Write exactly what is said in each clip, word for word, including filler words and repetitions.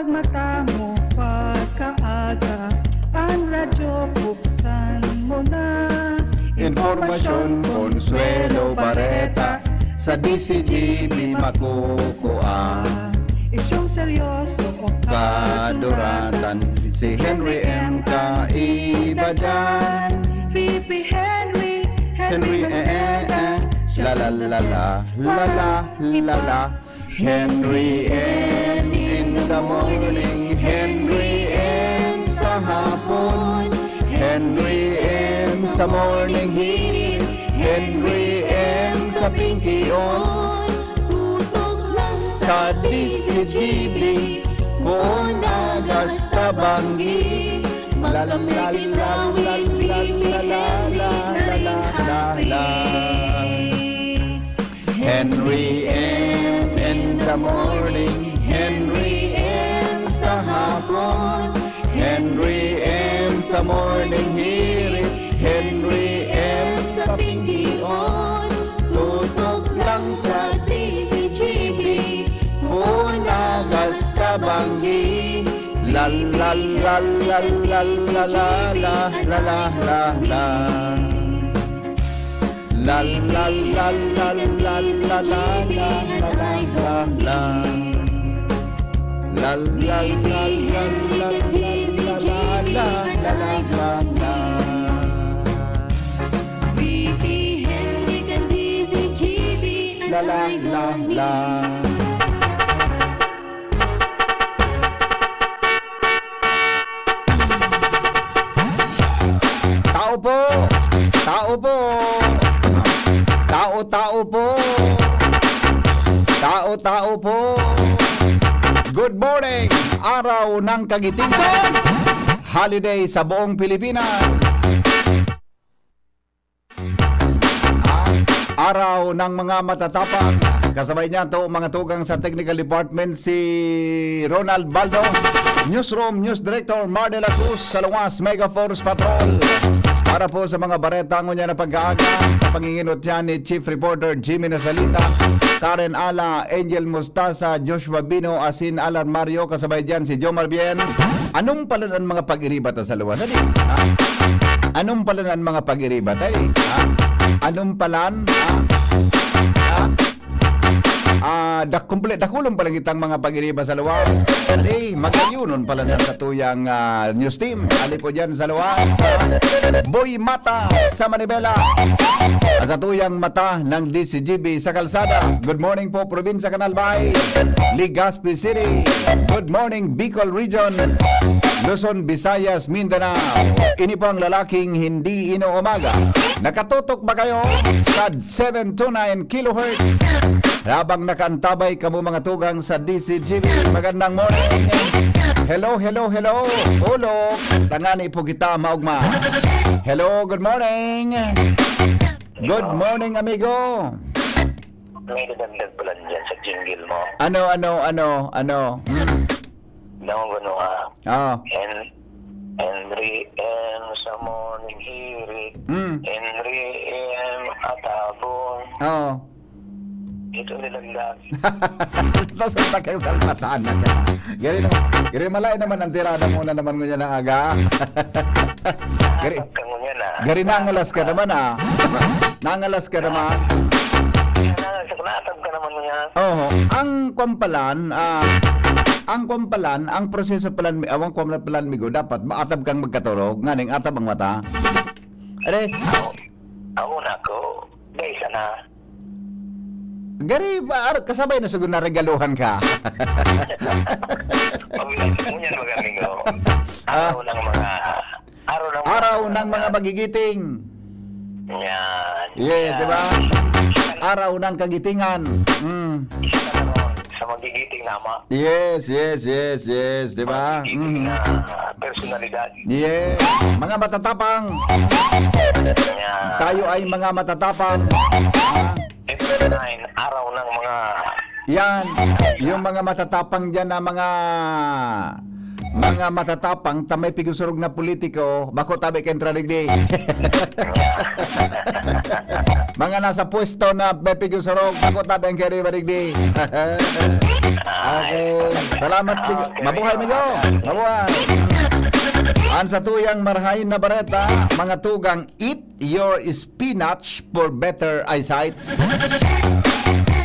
Mata mo pagkaaga, ang radyo buksan mo na. Impormasyon, konsuwelo, bareta, sa D C G B makukua. Isyung seryoso o kaduratan, si Henry M kaiba dyan. V P Henry, Henry Henry, eh, eh, eh. Manuel, La, la, la, la, la, la, la, la. Henry M in the morning, Henry M sa hapon, Henry M sa morning hirit, Henry M sa pingkion. Tutok lang sa D C G B, Boon, Naga hasta Banggi. Malamig, lawig, la, la, la, la, la, la, la, la. Henry M in the morning, Henry M sa hapon, Henry M sa morning hirit, Henry M sa pingkion. Tutok lang sa D C G B, Boon, Naga hasta Banggi. La, la, la, la, la, la, la, la, la, la, la, la. La, la, la, la, la, la, la, la, la, la, la. La, la, la, la, la, la, la, la, la, la, la, la. La, la, la, la. Tao po! Tao po! Tao, tao po! Tao, tao po! Good morning! Araw ng Kagitingan! Holiday sa buong Pilipinas! Ah, Araw ng mga Matatapang. Kasabay niyan to, mga tugang sa technical department, si Ronald Baldo. Newsroom, News Director Mar de la Cruz, sa Luwas, Mega Force Patrol. Para po sa mga bareta ngunyan na pag-aaga, sa panginginot yan ni Chief Reporter Jimmy Nasalita, Karen Ala, Angel Mustasa, Joshua Bino, asin Alan Mario, kasabay diyan si Jomar Bien. Anong palan an mga pag-iriba ta sa luwas? Ano? Ha? Anong palan an mga pag-iriba ta? Ha? Anong palan? Ha? Ha? Ah, dak-, kumple-, dakulon pa lang itang mga pag-iriba sa luwas. Adi, magayunon pala na sa tuyang, ah, news team. Ali po dyan sa luwas, ah, Boy Mata sa Manibela. Sa tuyang mata ng D C G B sa kalsada. Good morning po, Probinsya Canal Bay, Legazpi City. Good morning, Bicol Region, Luzon, Visayas, Mindanao. Ini po ang lalaking hindi inuumaga. Nakatutok ba kayo sa seven two nine kilohertz? Habang nakaantabay kamo, mga tugang sa D C G B, magandang morning. Hello, hello, hello. Olok, tangani po kita maugma. Hello, good morning. Good morning, amigo. May dadagdag pala dyan sa jingle mo. Ano, ano, ano, ano? Hmm. No, ano, ah. Oh. Hen-, Henry M sa morning hirit. Hmm. Henry M atabon. Oh. Ito nilaglag. Tapos ang takang salpatahan na ka. Gari, gari, malay naman ang tirada mo na naman ngunyan ng aga. Gari, Ka ngunyan, ah. Gari, nangalas ka naman, ah. Nangalas ka naman. Nangalas, natab ka naman ngunyan. Oo. Ang kwan palan, ah, ang kwan palan, ang proseso palan, awang kwan palan, migo, dapat maatab kang magkatorog, nganing atab ang mata. Are? Ako, ako na ako. Guys, ana. Gari, ba, ar-, kasabay na siguro na regaluhan ka. Pag ngunyan, magamigo. Ah. Araw ng mga, araw ng mga Araw ng mga magigiting. Yan. Yes, Yan. di ba? Araw ng kagitingan. Mm. Isa ka na ron sa magigiting na ama. Yes, yes, yes, yes, di ba? Magigiting Mm. na personalidad. Yes. Mga matatapang. Yan. Tayo ay mga matatapang. F nine, araw ng mga Yan. Yung mga matatapang dyan na mga, Mga matatapang ta may pigsusurog na politiko, bako tabi kay entra digdi. Mga nasa pwesto na may pigsusurog, bako tabi ang kay riba digdi. Okay. Salamat, Pig-, mabuhay, Migo. Mabuhay. Ang satuyang marahay na bareta, mga tugang, eat your spinach for better eyesight.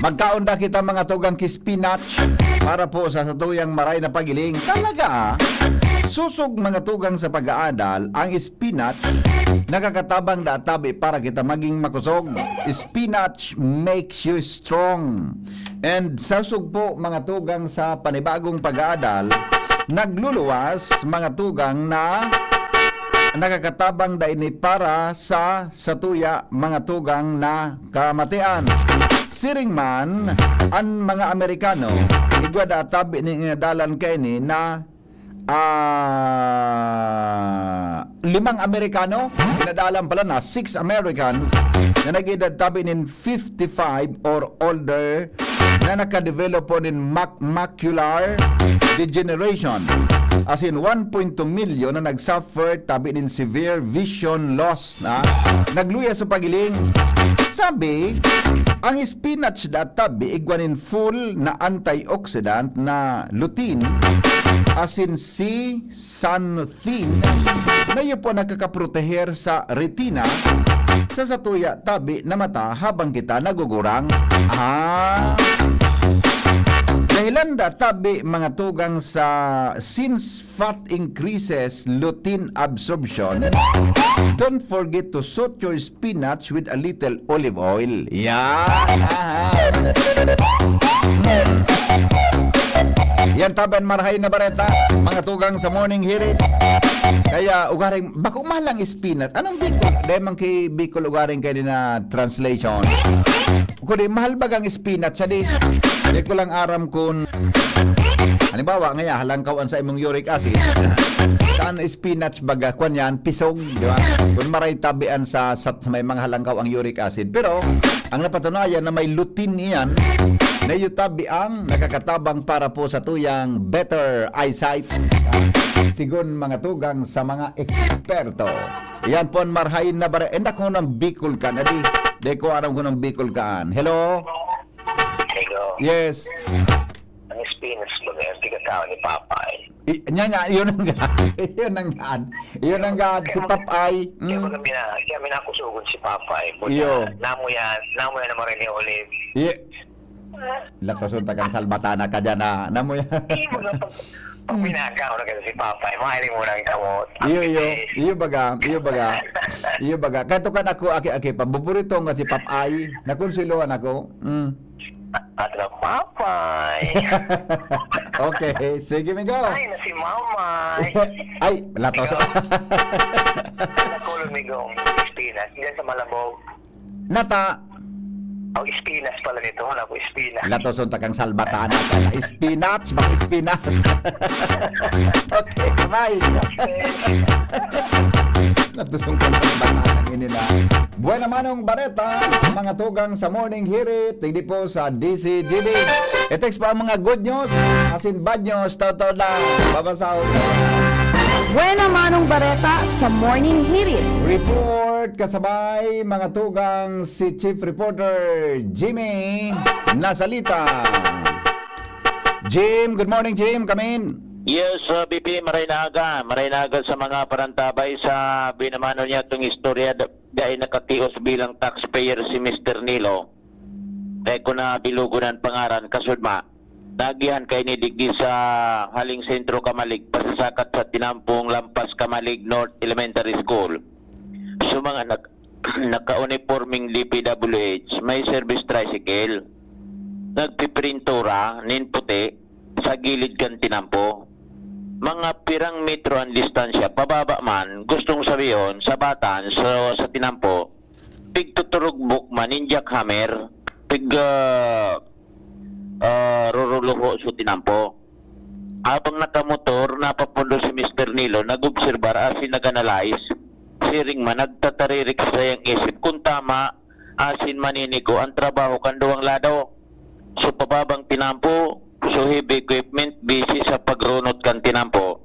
Magkaon da kita, mga tugang, ki spinach para po sa satuyang maray na pagiling. Talaga, susog, mga tugang, sa pag-aadal, ang spinach nakakatabang da tabi para kita maging makusog. Spinach makes you strong. And sa sugpo, mga tugang, sa panibagong pag-aadal, nagluluwas, mga tugang, na nakakatabang da ini para sa satuya, mga tugang, na kamatian. Siring man, an mga Amerikano, igwa da tabi nin inadalan kaini na ah, limang Amerikano, pinadalan pala na six Americans na nag-edad tabi nin fifty-five or older na nakadevelop po nin mac-, macular degeneration. As in, one point two million na nag-suffer tabi nin severe vision loss na nagluya sa pagiling. Sabi, ang spinach da tabi igwa nin full na antioxidant na lutein, asin si xanthin, na iyo po nakakaproteher sa retina sa satuya tabi na mata habang kita nagugurang. Ah! Dahilan da tabi, mga tugang, sa since fat increases lutein absorption, don't forget to soak your spinach with a little olive oil. Yan. Yan tabi an marahay na bareta, mga tugang, sa morning hirit. Kaya ugaring, bako mahal ang spinach. Anong Bicol? Dahil man ki Bicol ugaring kayo na translation. Kundi mahal bagang spinach siya di. Di ko lang aram kun, halimbawa, ngaya, halangkaw an sa imong uric acid. Saan spinach baga, kwan yan, pisog, di ba? Kun maray tabian sa, sa, sa may mga halangkaw ang uric acid. Pero, ang napatunayan na may lutein iyan, na iyo tabi ang nakakatabang para po sa tuyang better eyesight. Sigon mga tugang sa mga eksperto. Yan po ang marahay na bare-, endak ko ng Bicol ka, na di, di ko aram kung ng Bicol kaan. Hello? Hello. Yes. Ang spinach ba ngayon, tiga tao ni Papa eh. I-, nya, nya, yun ang ga-, yun ang gaan. Yun ang gaan, si Pap Ay. Kaya Mm. baga mina-, kaya minakusugon si Papa eh. Buta, Iyo. namo yan, namo yan naman rin ni Olive. Ye-, Lakason ta kang salbatana ka dyan, ah. Namo yan. Hindi mo nga pag, pag Mm. minagaw na kasi si Papa eh, mahiling mo ng kamot. Iyo, iyo. Apetize. Iyo baga, iyo baga. Iyo baga. Kato kan ako, aki-aki pa. Buburito nga si Pap Ay. Nakonselohan ako. Mm. At na Papay. Okay, sige, Migo. Ay, na si Mamay. Ay, latos. Ikaw? Nakulong, Migo, ang Pinas. Diyan sa Malabog. Nata. Oh, Espinas pala nito. Wala ko Espinas. Latoson ta kang salbatana. Spinach, mga Espinas. Okay, bye. Latoson kang salbatana ini na. Buena manong bareta, mga tugang sa Morning Hirit, digdi po sa D C G B. I-text pa ang mga good news, asin bad news, totoo lang. Babasahon ko. Buena manong bareta sa Morning Hirit. Report kasabay, mga tugang, si Chief Reporter Jimmy Nasalita. Jim, good morning, Jim. Come in. Yes, uh, B P, maray na aga. Maray na aga sa mga parantabay sa binamano niya itong istorya. Da-, dahil nakatios bilang taxpayer si Mister Nilo. Kaya ko na bilugon ang pangaran, kasudma. Nagihan kay ni digdi sa Haling Sentro Kamalig, pasasakat sa tinampong Lampas Kamalig North Elementary School. So, mga nag-, naka-uniforming D P W H, may service tricycle. Nagpiprintura, nin puti, sa gilid kan tinampo. Mga pirang metro ang distansya, pababa man, gustong sabihon, sa batan, sa, sa tinampo, pigtuturugbok man, nin jackhammer, pig, ah, ah, ruruluho sa tinampo. Habang nakamotor, napapundo si Mister Nilo, nag-obserbar asin nag-analyze. Siring man, nagtataririk sa iyang isip kung tama asin maninigo ang trabaho kan duwang lado. So, pababang tinampo, so heavy equipment, busy sa pagrunot kan tinampo.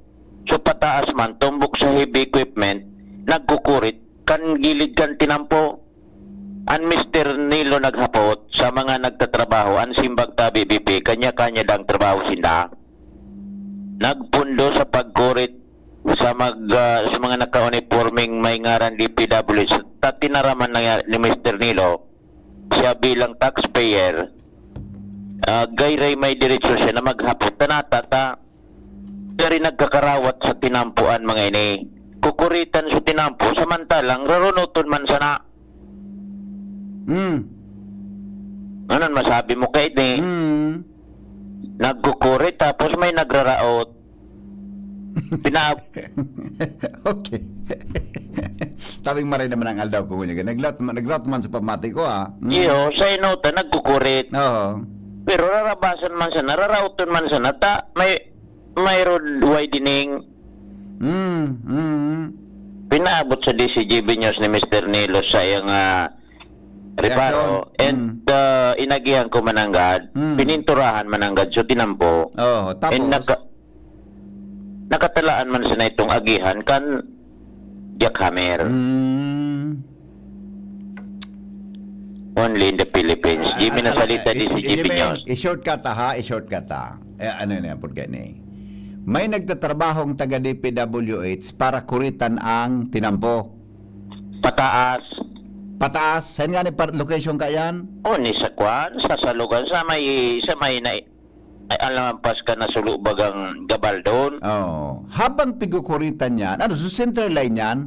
taas man, tumbok sa heavy equipment, nagkukurit kan gilid kan tinampo. An Mister Nilo naghapot sa mga nagtatrabaho, an simbag ta B P P, kanya-kanya dang trabaho sinda. Nagpundo sa pagkurit sa mag-, ah, sa mga nakaunipormeng may ngaran D P W H, ta tinaraman na ni Mister Nilo, siya bilang taxpayer, ah, gayray may diretsyo siya na maghapot. Tanata ta, siya rin nagkakarawat sa tinampuan, mga ini. Kukuritan sa tinampo, samantalang rarunoton man sana. Hmm. Anong masabi mo kay ini? Hmm. Nagkukurit, tapos may nagraraot. Pina- Okay. Tabing maray naman ang aldaw ko ngunyan. Naglaot man, naglaot man sa pamati ko, ah. Mm. Iyo, sa inota, nagkukurit. Oo. Pero rarabasan man sana, raraoton man sana, ta, may, may road widening. Mm, mm. Pinaabot sa D C G B News ni Mister Nilo sa iyang, ah, reparo. Reaksyon. And, Mm. ah, inagihan ko mananggad, Mm. pininturahan mananggad, so tinampo. Oo, tapos? And naka-, nakatalaan man sana itong agihan kan jackhammer. Mm. Only in the Philippines. Ah, Jimmy ah, Nasalita, ah, D C G B Jimmy, News. I-shortcut ta, ha? I-shortcut ta. Eh, ano na yan, pud gani? May nagtatrabahong taga D P W H para kuritan ang tinampo. Pataas. Pataas? Saan nga ni par-, location ka yan? O, ni sa kwan, sa Salugan, sa may, sa may na, ay, alampas ka na sulo bagang Gabaldon. Oo. Habang pigukuritan yan, ano, sa center line yan?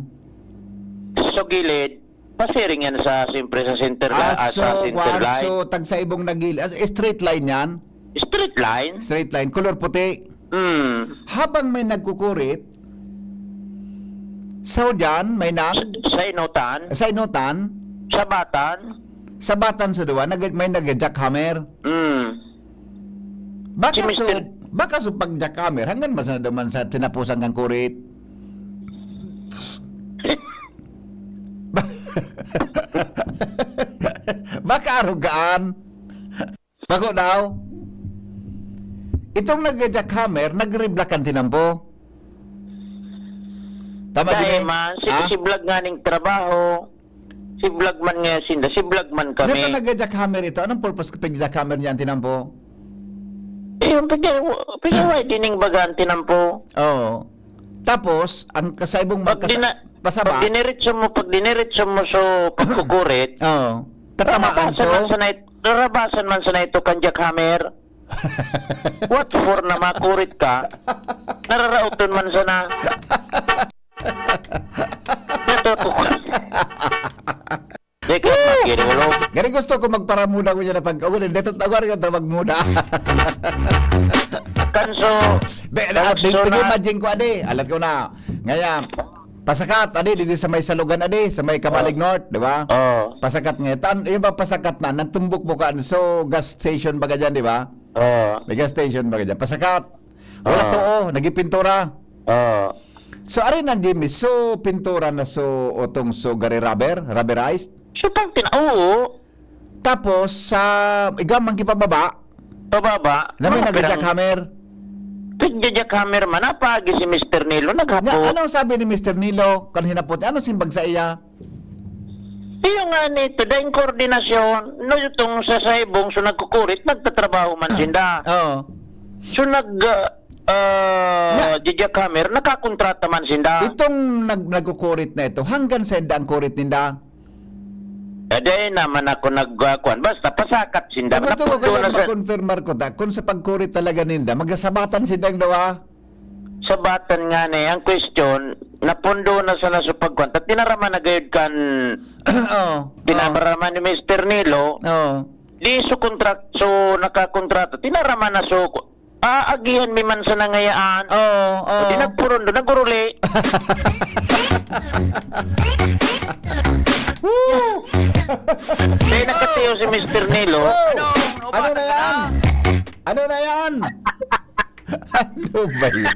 Sa gilid, pasiring yan sa, siyempre, sa center la-, ah, sa so, center kwan, line. So, tagsa ibong nagil-, ah, straight line yan? Straight line. Straight line, color puti. Mm. Habang may nagkukurit, so, diyan, may nag- Sa, sa inutan. Sa inutan. Sabatan. Sabatan sa duwa, nag-, may nag-jackhammer. Mm. Baka Si so, Mister baka so pag-jackhammer, hanggang mas na duman sa tinapusan kang kurit. Ba-, baka arugaan. Bako daw. Itong nag-jackhammer, nagre-block ang tinampo. Tama, Dai Jimmy? Man, si, Ha? si Vlog nga ning trabaho, si Vlog man nga sinda, si Vlog man kami. Nata nag-jackhammer ito. Anong purpose ko pag-jackhammer niya ang tinampo? Eh, yung pag-, pag-, widening baga ang tinampo. Oo. Tapos, ang kasaibong Pag magkasa-, dina-, pasaba. Pag diniretso mo, pag diniretso mo, so, pagkukurit, Oo. Tatamaan, narabasan so? Man sana it-, narabasan man sana ito kan jackhammer. What for na makurit ka? Nararaoton man sana. Ito po. Di ka makirulog. Gani gusto ko magparamuda ko dyan na pag-, oh, dito, tawarin ka na magmuda. Kanso, Be, na, kanso di, na. Imagine ko, adi. Alat ko na. Ngayon, pasakat, adi, dito sa may Salugan, adi, sa may Camalig Oh. North, di ba? Oh. Pasakat ngayon. Tan, yung ba pasakat na, nagtumbok mo ka, so, gas station baga dyan, di ba? Oh. May gas station baga dyan. Pasakat. Wala Oh. to, oh, nagipintura. Oh. So, ari na, Jimmy, so, pintura na, so, otong, so, gari rubber, rubberized? So, pag tina-, oo. Tapos, sa, igwa man kipababa, Pababa, na may mga pirang nagja-jackhammer. Nagja-jackhammer man, napaagi si Mister Nilo, Nga, naghapot. Ano sabi ni Mister Nilo? Kan hinapot niya, ano simbag sa iya? Iyo nga nito, daing koordinasyon, no, itong sa Saibong, so nagkukurit, nagtatrabaho man sinda. Oo. So nag, ah, ah, Nga. Jackhammer, nakakontrata man sinda. Itong nag-, nagkukurit na ito, hanggang sa inda ang kurit ninda? Eh, di naman ako nagkuhan. Basta pasakat sinda. Ang gusto ko Napundo kaya na sa makonfirmar ko ta, kung sa pagkurit talaga ninda, magasabatan sindang dawa. Sabatan nga ni. Ang question, napundo na sana sa pagkuhan. Ta tinaraman na gayud kan Oo, oo. Tinaraman ni Mister Nilo. Oo. Di so kontrak-, so nakakontrata. Tinaraman na so, aagihan mi man sana ngayaan. Oo, oo. Di nagpurundo, naguruli. Woo! Dahil nakatiyo si Mister Nilo. Oh! Ano, ano Ano ba na yan? Ano na yan? Ano ba yan?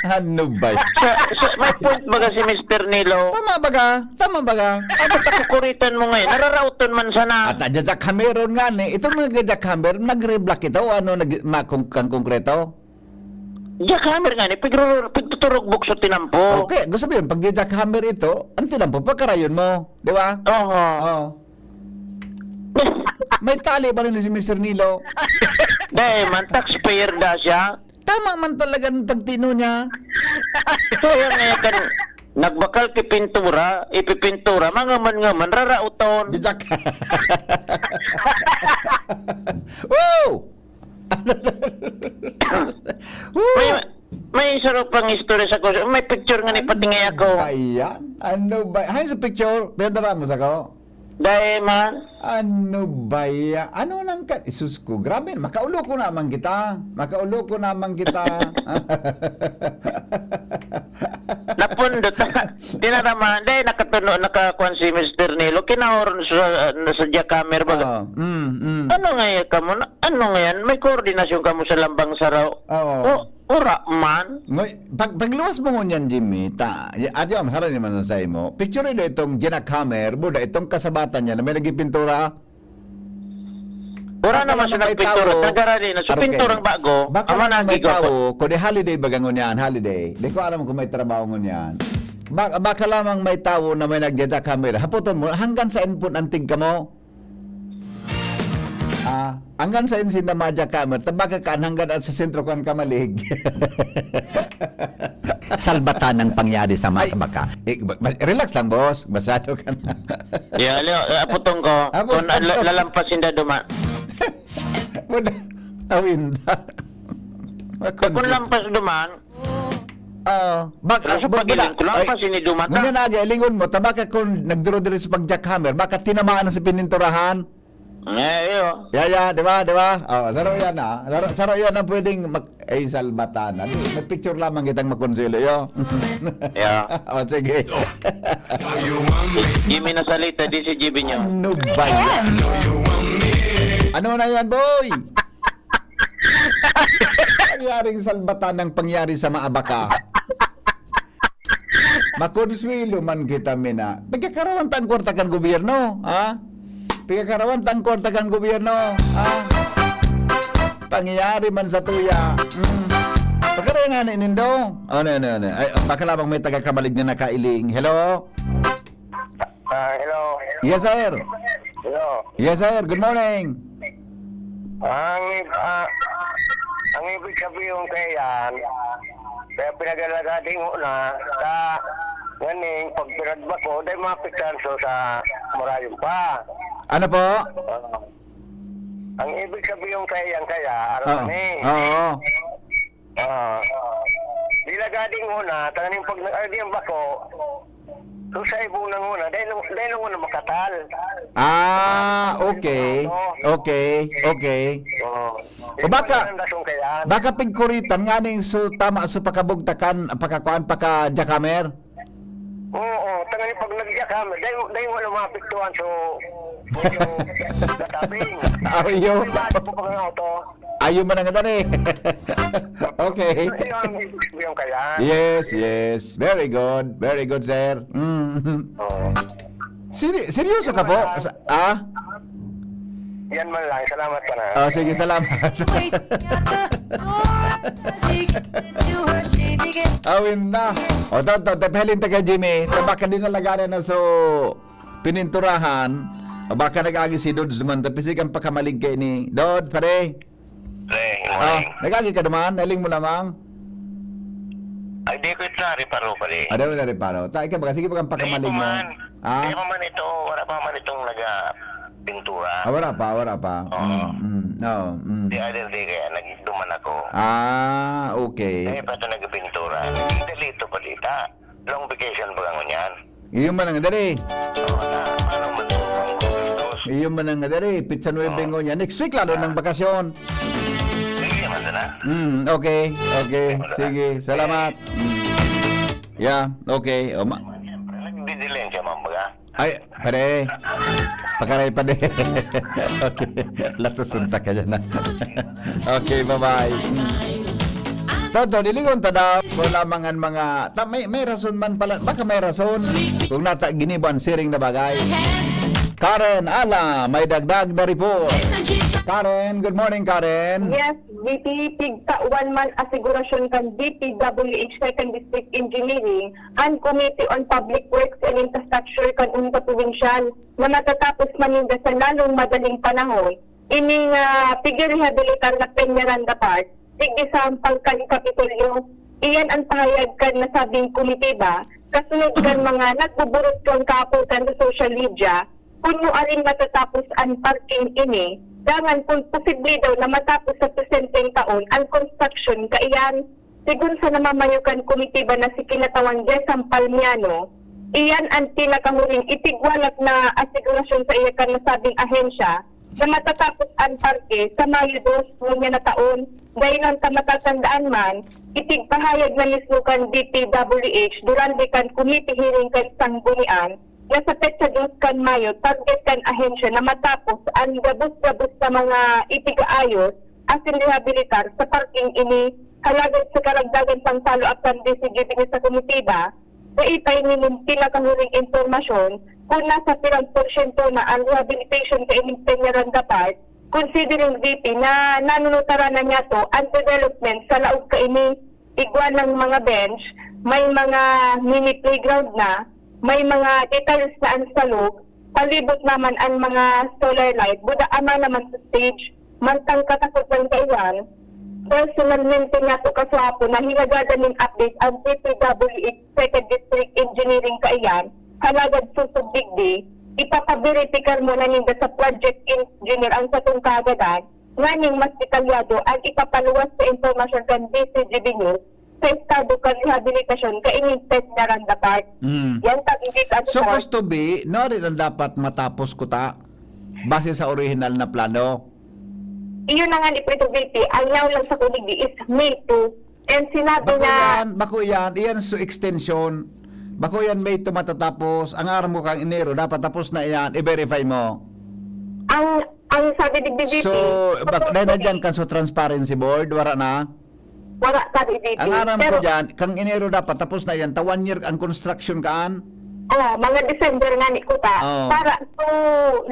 Ano ba yan? Sa, sa, may point baga si Mister Nilo? Tama baga? Tama baga? Ano ta kukuritan mo ngayon? Nararauton man sana. At adya jackhammeron nga ni. Itong mga jackhammer, nagre-block ito o ano, nag-, ma-, kung, kang konkreto? Jackhammer nga ni. Pigro-, pig-, turugbok sa tinampo. Okay, gusto mo yun, pag jackhammer ito, ang tinampo, pagkarayon mo. Di ba? Oo. Oo. May tali ba rin si Mister Nilo? Dahil man, taxpayer da siya. Tama man talaga ang pagtino niya. Kaya nga kan, nagbakal ki pintura, ipipintura, mangaman-ngaman, rarauton. Dijak. Wow! Wow! May, may isa raw pang istorya sa ko. May picture nga ni Ano patingay ako. Ba yan? Ano ba? Hay, sa picture, pinadala mo sa ko? Dai man. Ano ba yan? Ano nang ka-, Isus ko, grabe, makaulo ko naman kita. Makaulo ko naman kita. Napundot. Tinarama. Dai, nakatuno, nakakuan si Mister Nilo. Kinaoron sa, sa jackhammer baga. Oo. Mm, mm. Ano nga yan kamo? Na-, ano nga yan? May koordinasyon kamo sa lambang saraw? Oo. O, ura man. Ngoy, pag, pagluwas mo ngunyan, Jimmy, ta, ya-, adi, am, harani man sa imo. Picture do itong jackhammer, buda itong kasabatan niya na may nagpipintura. Ura Baka naman lamang siya may nagpintura. Tawo. Nagarali na. So, Okay. Pinturang bago, Baka ama lamang may nagigwa pa. Tawo, kundi holiday baga ngunyan, holiday. Di ko alam kung may trabaho ngunyan. Ba-, baka lamang may tawo na may nagja-jackhammer. Hapoton mo, hanggang saan pun antig kamo? Ah, hanggang saan sinda ma-jackhammer? Tabaka kan hanggang sa sentro kan kamalig. Salbatan ang pangyari sa mga Ay. Sabaka. Eh, ba-, ba-, relax lang, boss. Basado ka na. Yeah, Leo, eh, aputong ko. Aputong Kung la-, ko. Lalampas sinda duma. Wala. Awinda. Kung lampas duman, Ah, bak-, Pero sa ah, bu-, pagiling buda. Ko lang Ay, pa, siniduma ta. Ngunyan na, agi, lingon mo, tabaka kung nagduro diri sa pag-jackhammer, baka tinamaan na sa pininturahan. Eh, iyo. Ya, ya, di ba, di ba? Oh, saro yan, ah. Saro, saro yan ang pwedeng mag-, ay, salbatan. Ano, may picture lamang kitang makonsuelo, yo. Yeah. Oh, sige. Jimmy na salita, di si Jimmy nyo. Ano ba yan? Ano na yan, boy? Nangyaring salbatan ang pangyari sa mga baka. Makonsuelo man kita, mina. Pagkakarawan ta ang kwarta kan gobyerno, ha? Pagkakarawan ta ang kwarta kan gobyerno, ha? Pangyayari man sa tuya. Mm. Pagkarayan nga ni nindo. Ano, ano, ano? Ay, baka lamang may taga-kamalig na nakailing. Hello? Ah, hello. Yes, sir. Hello. Yes, sir. Good morning. Ang, ah, ang ibig sabihin kaya yan, kaya pinagalagadingo na sa nganing pag pinagbako, dahil maapektahan so sa marayon pa. Ano po? Ah, ang ibig sabihin kaya yan, kaya, aram Oo. Ka ni? Oo. Ah, di lagadi nguna, tanganing pag nag-, ah, di ang bako, so sa ibong na nguna, dahil, dahil nguna makatal. Ah, okay. Oo. Okay, okay. Oo. O baka, Yun ang rason kaya. Baka pigkuritan nga ning so, tama, so pakabugtakan, pakakuan, paka-jackhammer? Oo, tanganing pag nag-jackhammer, dahil, dahil wala maapektuhan, so, medyo natabing. Ah, iyo. May balik po pag ang auto. Ayo man ang dali. Okay. Yun ang ibig sabihin kaya. Yes, yes. Very good. Very good, sir. Mm. Oo. Seri-, seryoso ka po? Sa, ah? Yan man lang. Salamat pa na. Oh, sige, salamat. Wait at the door as he gets to her, she begins Awin na. O, to, to, to, pahiling ta kay Jimmy. Tabaka din nalaganan na so pininturahan. O, baka nag-agi si Dodge naman. Tapos ikang pakamalig kay ni Dodge, pare. Pre, good Ah, morning. Nag-agi ka naman? Naling mo lamang? Ay, di ko ito nareparo, pare. Ah, di mo nareparo. Ta, ikaw, baka sige, baka Di pakamaling pa mo. Man. Ah? Di pa man ito, wala pa man itong naga-, pintura. Ah, wala pa, wala pa. Oo. Mm, mm. Oo, mm. The other day kaya, nagduman ako. Ah, okay. Kaya pa ito nagpintura. Hindi dali ito balita. Long vacation ba ang yan? Iyo man ang dali. Oo, na, paano man ito? Iyo man ang dali. Pitsa nuebe Oo. Ngunyan. Next week, lalo Ah. ng bakasyon. Hindi naman na. Mm, okay. Okay. Wala. Sige. Salamat. Mm. Yeah, okay. O, ma- Siyempre, nagdidilensya man baga. Ay, pare. Pakaray pa din. Okay. Latusun ta ka dyan, ah. Okay, bye-bye. Toto, dilingon ta daw. Wala mangan mga, ta-, may, may rason man pala. Baka may rason. Kung nata, ginibo ang siring na bagay. Karen, ala, may dagdag na report. Karen, good morning, Karen. Yes, V P, tigtawan man asigurasyon kan D P W H Second District Engineering an Committee on Public Works and Infrastructure kan unta probinsyal na matatapos man ninda sa lalong madaling panahon. Ining, ah, pig-rehabilitar na Peñaranda Park, digdi sa Ampalcan, Kapitolyo. Iyan ang pahayag kan nasabing komitiba, kasunod kan mga nagbuburot kan kahapotan sa social media, kun nuarin matatapos an parking ini, dangan kun posible daw na matapos sa presenteng taon an konstruksyon kaiyan. Segun sa namamayo kan komitiba na si Kinatawan Jessam Palmiano, iyan an pinakahuring itigwalak na asigurasyon sa iya kan nasabing ahensya na matatapos an parke sa Mayo dos ngunyan na taon. Dai lang ta matatandaan man, itigpahayag na mismo kan D P W H durante kan committee hearing kan Sanggunian na sa petsa dos kan Mayo, target kan ahensya na matapos an gabos-gabos na mga ipigaayos asin rehabilitar sa parking ini. Halagad sa karagdagan pang follow-up kan D C G B News sa komitiba, dai pa ini nin pinakahuring impormasyon kun nasa pirang porsyento na an rehabilitation kaining Peñaranda Park, considering V P na nanunutaran na niyato an development sa laog kaini. Igwa ng mga bench, may mga mini playground na, may mga details na an salog, palibot naman an mga solar light, buda ama naman sa stage, mantang katakot man kaiyan, personalmente niyato kaswapon na hinagadan nin update an D P W H Second District Engineering kaiyan, halagad sosog digdi, ipapaberipikar muna ninda sa project engineer ang satong kahagadan, nganing mas detalyado an ipapaluwas sa impormasyon kan D C G B News sa estado kan rehabilitasyon kaining Peñaranda Park. Mm. Yan, pag hindi ka ano, Supposed to be, no, rin ang dapat matapos kuta, base sa orihinal na plano. Iyon na nga ni Preso V P, ang yaw lang sa kuligdi is May two. And sinabi Bako na yan, bako yan, iyan so extension. Bako yan, May two matatapos. Ang aram mo kang Enero, dapat tapos na yan, i-verify mo. Ang, ang sabi ni V P, So, bak-, supposed dahil to na dyan be. Kan so transparency board, wala na? Wala, sabi ni V P. Ang aram ko Pero dyan, kang Enero dapat tapos na yan. Ta one year ang construction kaan? Oh, mga December nga ni kuta. Oh. Para so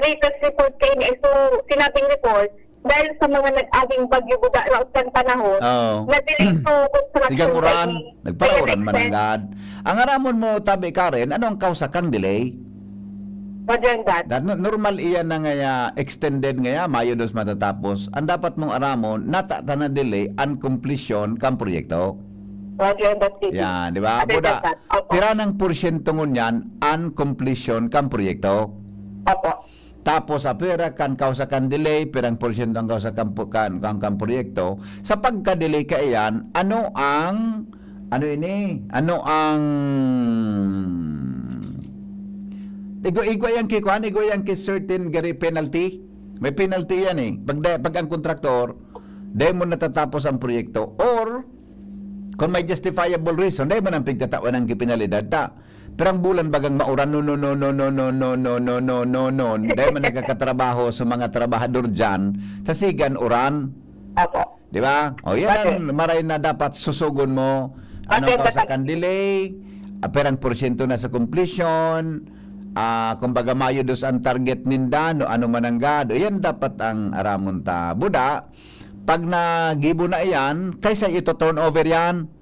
latest report kayo ni, so sinabing report, dahil sa mga nag-aging bagyo buda raot kan panahon, Oh. na-delay so construction Sigang uran, kayo. Nagparauran Kaya man na-extend. Ang gad. Ang aramon mo, tabi Karen, ano ang kausa kang delay? Roger that. That no-, normal iyan na ngaya, extended ngaya, Mayo dos matatapos. Ang dapat mong aramon, nata ta na delay, ang komplisyon kang proyekto. Roger that, V P. Yan, di ba? Roger Buda, that. Opo. Pira ng porsyento ngunyan, ang komplisyon kang proyekto. Opo. Tapos, ah, pira kan kausa kan delay, pirang porsyento ang kausa kan pu-, kan, kan, kan proyekto. Sa pagka-delay kaiyan, ano ang, ano ini? Ano ang, igwa, igwa yan ki kuan, igwa yan ki certain gari penalty. May penalty yan eh. Pag, da-, pag ang kontraktor, dahil mo natatapos ang proyekto, or, kung may justifiable reason, dahil mo nang pigtatawan ng kipinalidad ta. Pirang bulan bagang mauran, no, no, no. Dahil man nagkakatrabaho sa mga trabahador dyan, sa sigan, uran. Apo. Di ba? O, yan Bakit? Ang maray na dapat susugon mo. Anong Bakit? Kausa kan delay? Ah, pirang porsyento na sa completion? Ah, kumbaga, mayo dos ang target ninda, no, ano man ang gado. Yan dapat ang aramon ta. Buda, pag nagibo na iyan, kaysa ito turnover yan,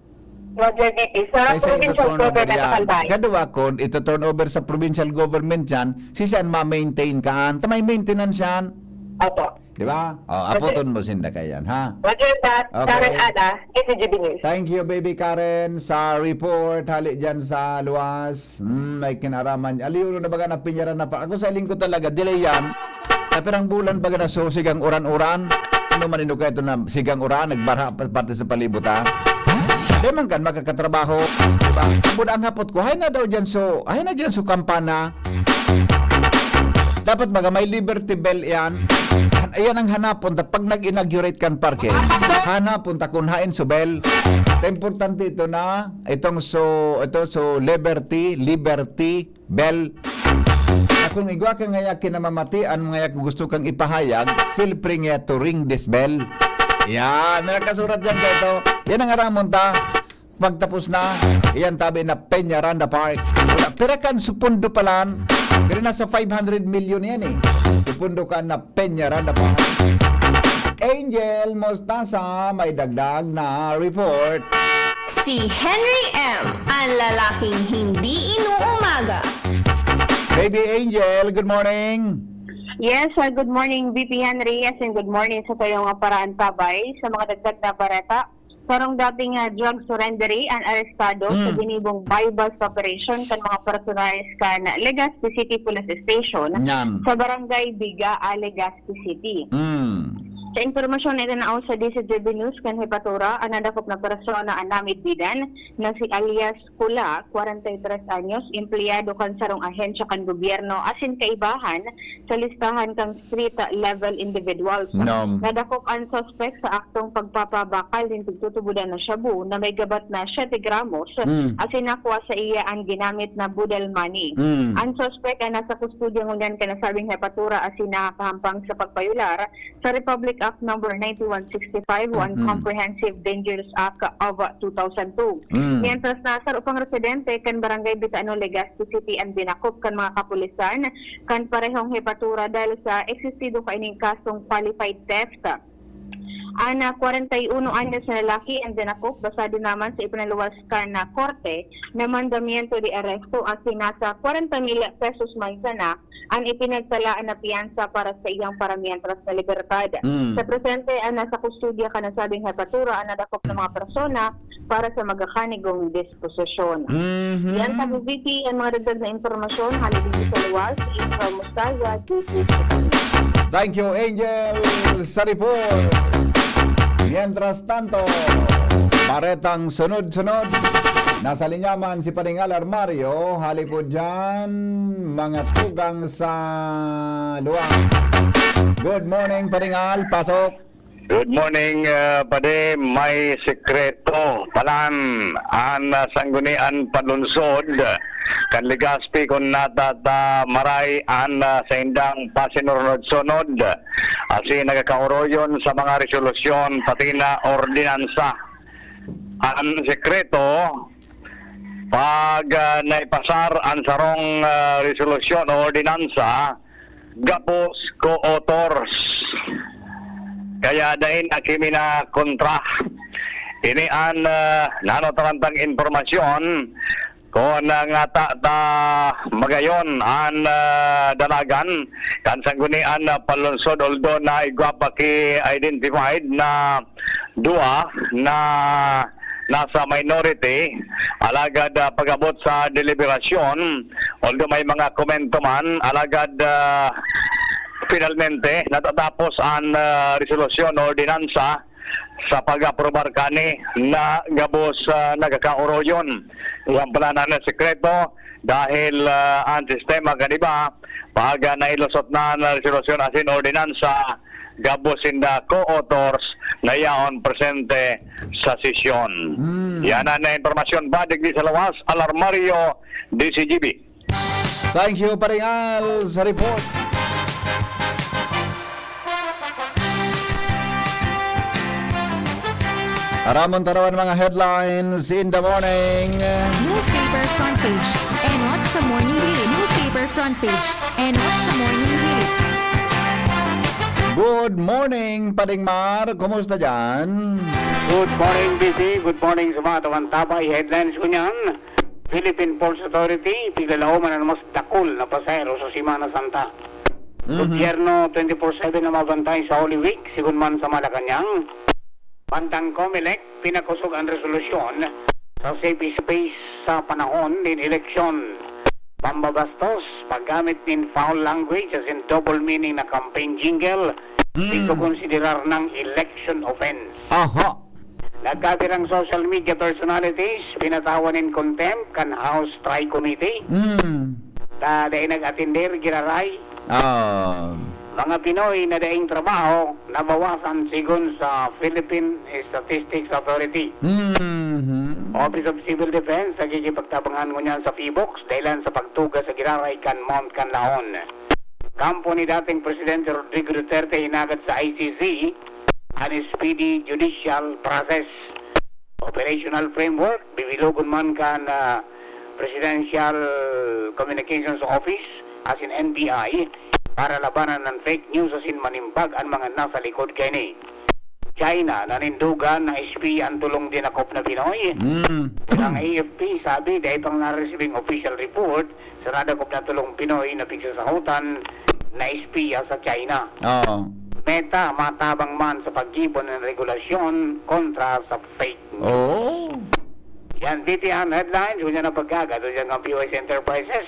Roger V P, sa Kaysa provincial ito-turnover government yan. Kalbay. Kadwa, kun ito-turnover sa provincial government yan, si saan ma-maintain kaan? Ta may maintenance yan. Opo. Di ba? O, Roger. Apoton mo sinda kayan, ha? Roger that. Okay. Karen Ada, K C G B News. Thank you, Baby Karen, sa report. Hali dyan sa luwas. Hmm, may kinaraman. Aliw na baga na pinyaran na pa. Ako sa lingkod talaga, delay yan. Tapirang bulan baga na so, sigang uran-uran. Ano man indo kayo ito na sigang uran, nagbarha pa parte sa palibot, ha? Di man kan makakatrabaho, di ba? Bud ang hapot ko, hay na daw dyan so, hay na dyan so kampana. Dapat baga may Liberty Bell yan. Ayan ang hanapon ta pag nag-inaugurate kan parke. Hanapon ta kung hain so bell. Ta importante ito na, itong so, ito so Liberty, Liberty, Bell. Na kung igwa ka ngaya kinamamatian, ngaya kung gusto kang ipahayag, feel free ngaya to ring this bell. Yan, may nakasurat dyan, kaya ito. Yan ang aramon ta. Pagtapos na, iyan tabi na Peñaranda Park. Wala, pira kan supundo palan, pero nasa five hundred million yan eh. Supundo ka na Peñaranda Park. Angel Mostaza may dagdag na report. Si Henry M, ang lalaking hindi inuumaga. Baby Angel, good morning. Yes, uh, good morning, V P Henry. Yes, and good morning sa kayong, uh, paraantabay. Sa mga dagdag na bareta, sarong dating, uh, drug surrendery ang arestado sa Hmm. ginibong buy-bust operation kan mga personahes kan Legazpi City Police Station Yan. sa Barangay Bigaa, Legazpi City. Hmm. Sa impormasyon na itinao sa D C G B News kan Hepatura, ang nadakop na persona an namidbidan na si alias Kula, kwarenta y tres anyos, empleyado kan sarong ahensya kan gobyerno asin kaibahan sa listahan kan street level individuals. Nam. Nadakop an suspek sa aktong pagpapabakal nin pagtutubodan na shabu na may gabat na siyete gramos, Mm. asin nakua sa iya an ginamit na boodle money. Mm. An suspek ay nasa kustodiya ngunyan kan nasabing hepatura asin nakakahampang sa pagbayular sa Republic Act Number ninety-one sixty-five o an Mm-mm. Comprehensive Dangerous Act of two thousand two. Mm. Mientras na saro pang residente kan Barangay Bitano, Legazpi City an dinakop kan mga kapulisan kan parehong hepatura dahil sa existido kaining kasong qualified theft. An, ah, kwarenta y uno anyos na lalaki an dinakop, basado naman sa ipinaluwas kan, ah, korte na mandamiento de arresto asin nasa kwarenta mil pesos man sana an ipinagtalaan na piyansa para sa iyang paramientras na libertad. Mm. Sa presente, an nasa kustodiya kan nasabing hepatura an nadakop na mga persona para sa magakanigong disposisyon. Mhm. Yan, Tabi V P, ang mga dagdag na impormasyon. Hali din sa luwas, Angel Mostaza, J P. Thank you, Angel, sa report. Mientras tanto, baretang sunod-sunod. Nasa linya man si Pading Al Armario. Hali po dyan, mga tugang sa luwas. Good morning, Pading Al. Pasok. Good morning, ah, padi. May sekreto palan an, ah, sanggunian panlunsod kan Legazpi kun natata maray an, ah, saindang pasinunod-sunod asin nagkakaoroyon sa mga resolusyon pati na ordinansa. An sekreto, pag, ah, naipasar an sarong, ah, resolusyon o ordinansa, gabos co-authors. Kaya dai na kimi na kontra. Ini an, ah, nano tarantang impormasyon kun ngata ta magayon an, ah, dalagan kan sanggunian na panlunsod, although na igwa pa ki-identified na dua na nasa minority, alagad, ah, pag-abot sa deliberasyon, although may mga komento man, alagad, ah, finalmente, natatapos an, ah, resolusyon o ordinansa sa pag-aprobar kani na gabos, ah, nagkakaoroyon. Iyan pala na, na sekreto dahil, ah, an sistema kan iba, pag, ah, nailusot na an resolusyon asin ordinansa, gabos sinda co-authors na yaon presente sa sesyon. Hmm. Yan ang impormasyon ba digdi sa lawas, Alarmario, D C G B. Thank you, Paring Al, sa report. Aramon tarawan mga headlines in the morning. Newspaper front page. Enot sa morning read. Newspaper front page. Enot sa morning read. Good morning, Pading Mar. Kumusta dyan? Good morning, B C. Good morning sa mga tumantaba. I-headlines ko niyan. Philippine Ports Authority, piglalaoman an mas dakul na pasahero sa Semana Santa. Mhm. Gobyerno twenty-four seven na mabantay sa Holy Week, sigon man sa Malacañang. Bandang Comelec, pinakosog an resolusyon sa safe space sa panahon nin eleksyon. Pambabastos, paggamit nin foul language asin double meaning na campaign jingle, Mm. ito konsiderar nang election offense. Aha. Nagkabirang social media personalities, pinatawan nin contempt kan House Tri Committee. Mm. Ta dai nag-atender, giraray. Ah. Mga Pinoy na daing trabaho, nabawasan sigon sa Philippine Statistics Authority. Mhm. Office of Civil Defense, nakikipagtabangan ngunyan sa PHIVOLCS, dahilan sa pagtuga sa giraray kan Mount Kanlaon. Kampo ni dating Presidente Rodrigo Duterte hinagad sa I C C an speedy judicial process. Operational framework, bibilogon man kan, ah, Presidential Communications Office asin N B I, para labanan ang fake news asin manimbag an mga nasa likod kaini. China, nanindogan na S P an tolong dinakop na Pinoy. Mm. Ang A F P sabi, dai pang naresibing official report sa nadakop na tolong Pinoy na pigsasahotan na S P sa China. Oo. Meta, matabang man sa paggibo ng regulasyon kontra sa fake news. Oo. Yan, B T N Headlines, ngunyan ang pagkagato dyan ng P O S Enterprises.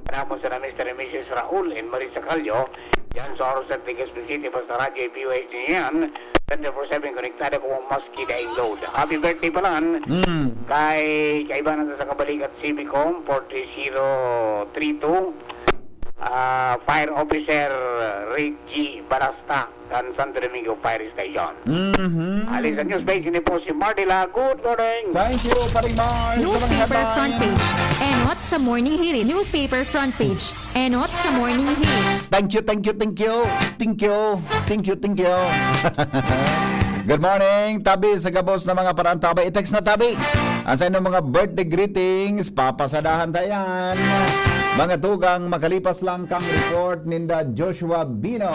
Ramon sa Mister and Missus Raul and Marisa Callo. Yan sa Oros at Legazpi City, basta radyo ay P O S niya yan. twenty-four seven konektado ko maski daing load. Happy birthday pala Mm. kay kaibanan sa Kabalikat Civicom, four three zero three two. Ah, Fire Officer Reggie Barasta, kan Santo Domingo Fire Station. Mhm. Ali sa News Page ni po si Marty La. Good morning! Thank you, Paring Mar, sa mga Newspaper front headlines. Page. Enot sa Morning Hirit. Newspaper front page. Enot sa Morning Hirit. Thank you, thank you, thank you. Thank you. Thank you, thank you. Good morning, tabi sa gabos na mga paraantabay. I-text na, tabi. Ang sa inyong mga birthday greetings, papasadahan ta yan. Mga tugang, makalipas lang kang report ninda Joshua Bino.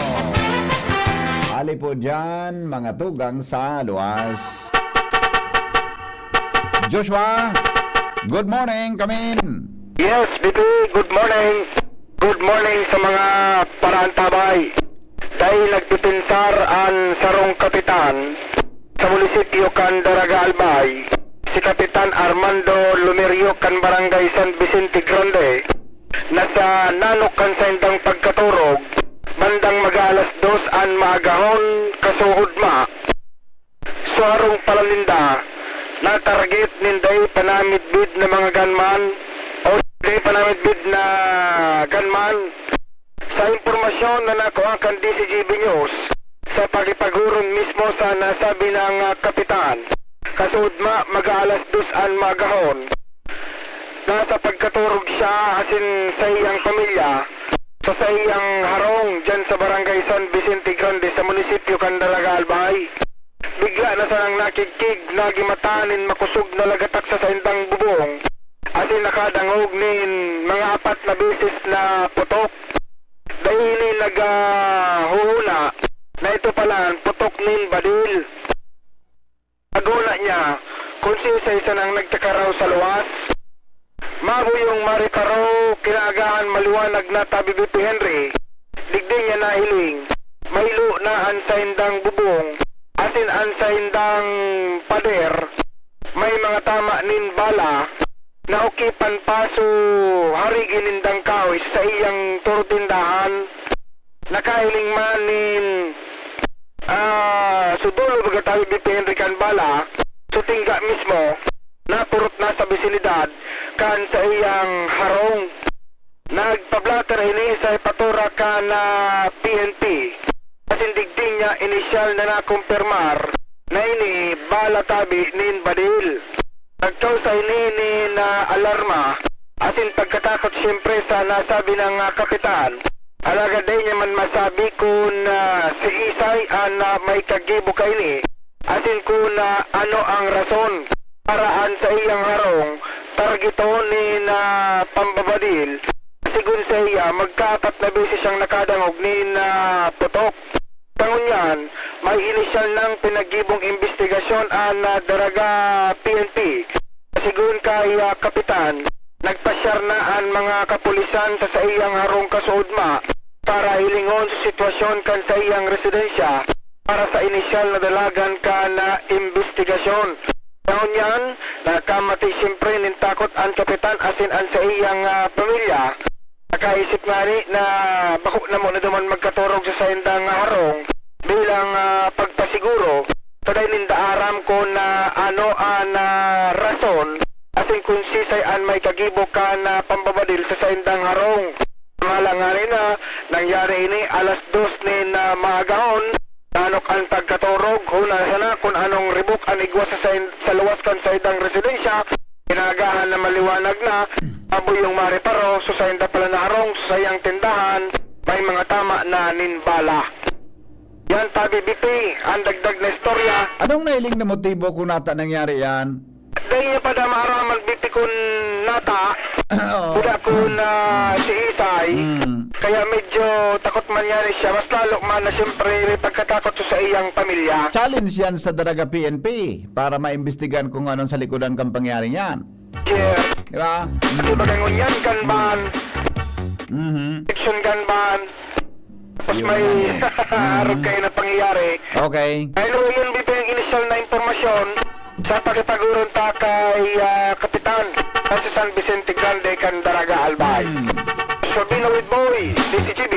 Ali po dyan, mga tugang sa luwas. Joshua, good morning, kamin. Yes, B P, good morning. Good morning sa mga paraantabay. Dahil nagpipinsar an sarong kapitan sa munisipyo kan Daraga Albay, si Kapitan Armando Lumerio kan Barangay San Vicente Grande, na sa nanok kan saindang pagkaturog, bandang mag-aalas dos an maagahon, kasuodma, sa harong pala ninda, na target nin dai panamidbid na mga gunman o dai panamidbid na gunman. Sa impormasyon na nakuha kan D C G B News, sa pakipaghuron mismo sa nasabi na, ah, kapitan, kasuodma, mag-aalas dos an maagahon, nasa pagkaturog siya asin saiyang pamilya sa saiyang harong diyan sa Barangay San Vicente Grande sa munisipyo kan Daraga Albay. Bigla na sanang nakigkig na gimata nin makosog na lagatak sa saindang bubong asin nakadangog nin mga apat na beses na putok. Dai ini naghuhuna na ito pala an putok nin badil. Hagona niya kun siisay sanang nagkakaraw sa luwas. Mabuyong mareparo, kinaagahan maliwanag na tabi B P Henry. Digdi niya nahiling, mahilo na an saindang bubong, asin an saindang pader. May mga tama nin bala na ukipan paso harigi nindang kahoy sa iyang turo tindahan. Nakahiling man nin, ah, sudulo baga tabi B P Henry kan bala, sa tingga mismo, napurot na sa bisinidad kan saiyang harong. Nagpa-blotter ini sa hepatura kan, ah, P N P. Asin digdi niya inisyal na nakumpirmar na ini bala tabi nin badil. Nagkausa ini nin alarma asin pagkatakot siyempre sa nasabi na, ah, kapitan. Alagad dai niya man masabi kun, ah, siisay an, ah, may kagibo kaini asin kun, ah, ano ang rason para an saiyang harong targeton nin, ah, pambabadil. Sigon saiya, magkaapat na beses siyang nakadangog nin, ah, putok. Sa ngunyan, may inisyal nang pinagibong imbestigasyon an, ah, Daraga P N P. Sigon kay, ah, Kapitan, nagpasyar na an mga kapulisan sa saiyang harong kasuodma para hilingon sa sitwasyon kan saiyang residensya para sa inisyal na dalagan kan, ah, imbestigasyon. Sa ngunyan, nakamati siyempre nin takot an kapitan asin an saiyang, ah, pamilya. Nakaisip ngani na bako na mo na duman magkaturog sa saindang harong bilang, ah, pagpasiguro sa dai ninda aram kun, ah, ano an, ah, rason asin kun sisay an may kagibo kan, ah, pambabadil sa saindang harong. Mahala ngani na nangyari ini alas dos nin, ah, maagahon. Nanok an pagkaturog, huna sana kun anong ribok an igwa sa, sa, sa luwas kan saindang residensya. Kinaagahan na maliwanag na, mabuyong mareparo, sa sainda pala na harong, sa saiyang tindahan, may mga tama na nin bala. Yan, tabi B P, ang dagdag na istorya. Anong nahiling na motibo kung nata nangyari yan? Dahil niya pa da maaraman, B P, kun nata, Oo. Wala ko na si Itay. Mm. Kaya medyo takot man yan siya. Mas lalo man na siyempre may pagkatakot sa iyang pamilya. Challenge yan sa Daraga P N P para maimbestigahan kung anong sa likodan kang pangyaring yan. Yeah. Di ba? Kasi baga ngunyan kan ban. Mhm. Election kan ban. Tapos may arog kayo na pangyayari. Okay. Anyway, yun, Bibi, ang initial na impormasyon sa pakipag-uron ta kay, ah, Kapitan sa San Vicente Grande, Candaraga, Albay. Hmm. Sabina with Boy, D C G B.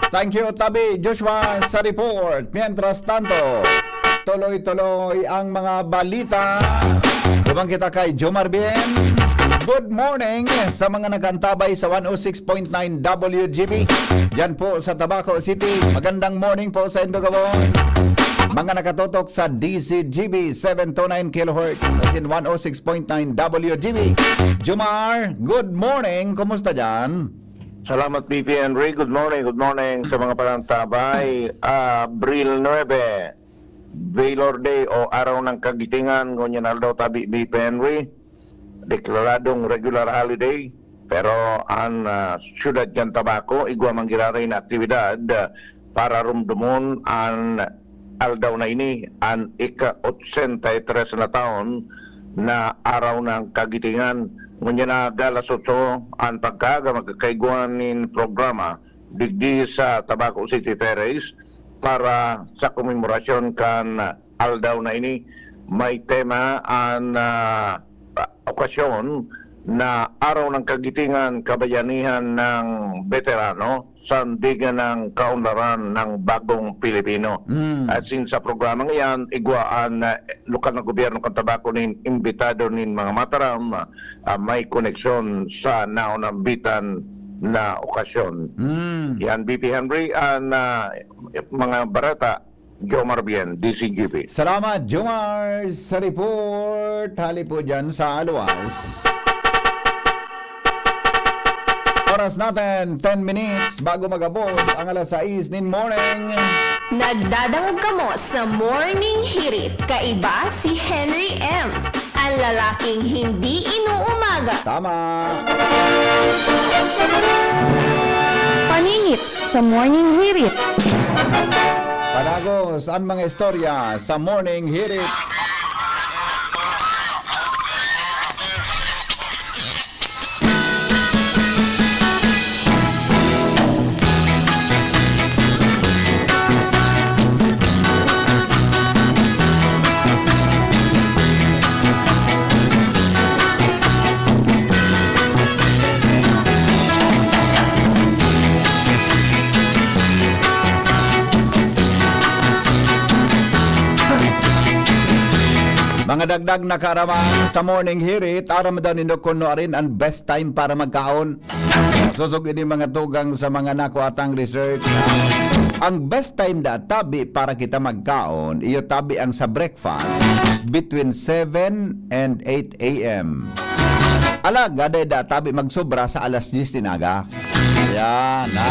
Thank you, Tabi Joshua, sa report. Mientras tanto, tuloy-tuloy ang mga balita. Naman kita kay Jomar Bien. Good morning sa mga nag-antabay sa one oh six point nine W G B. Diyan po sa Tabaco City. Magandang morning po sa Indogabon. Mga nakatutok sa D C G B seven two nine kilohertz, as in one oh six point nine W G B. Jomar, good morning. Kumusta diyan? Salamat, B P Henry. Good morning, good morning sa mga panantabay. Abril nuebe, Valor Day o Araw ng Kagitingan, ngunyan aldaw tabi, B P Henry. Deklaradong regular holiday, pero an, ah, siyudad kan Tabaco, igwa man giraray na aktibidad, ah, para rumdomon an aldaw na ini, an ika-otsenta y tres na taon na Araw ng Kagitingan. Ngunyan na galas otso an pagkaaga, magkakaigwa nin programa digdi sa Tabaco City Terrace para sa komemorasyon kan aldaw na ini. May tema an, ah, okasyon na Araw ng Kagitingan, Kabayanihan ng Beterano, Sandigan ng Kaunlaran ng Bagong Pilipino. Mm. Asin sa programang iyan, igwa an, ah, lokal na gobyerno kan Tabaco nin imbitado nin mga mataram, ah, may koneksyon sa naunambitan na okasyon. Mm. Yan, B P Henry, an, ah, mga bareta, Jomar Bien, D C G B. Salamat, Jomar, sa report. Hali po dyan sa Aluwas. Oras natin, ten minutes bago mag-abot ang alas sais nin morning. Nagdadangog kamo sa Morning Hirit. Kaiba si Henry M, ang lalaking hindi inuumaga. Tama. Paningit sa Morning Hirit. Padagos an mga istorya sa Morning Hirit. Mga dagdag na kaaraman sa Morning Hirit, aram daw nindo kun nuarin an best time para magkaon. Sosog ini mga tugang sa mga nakuatang research. Ang best time da tabi para kita magkaon, iyo tabi ang sa breakfast between seven and eight a m. Alagad ay da tabi magsobra sa alas diyes nin aga. Yan, ha?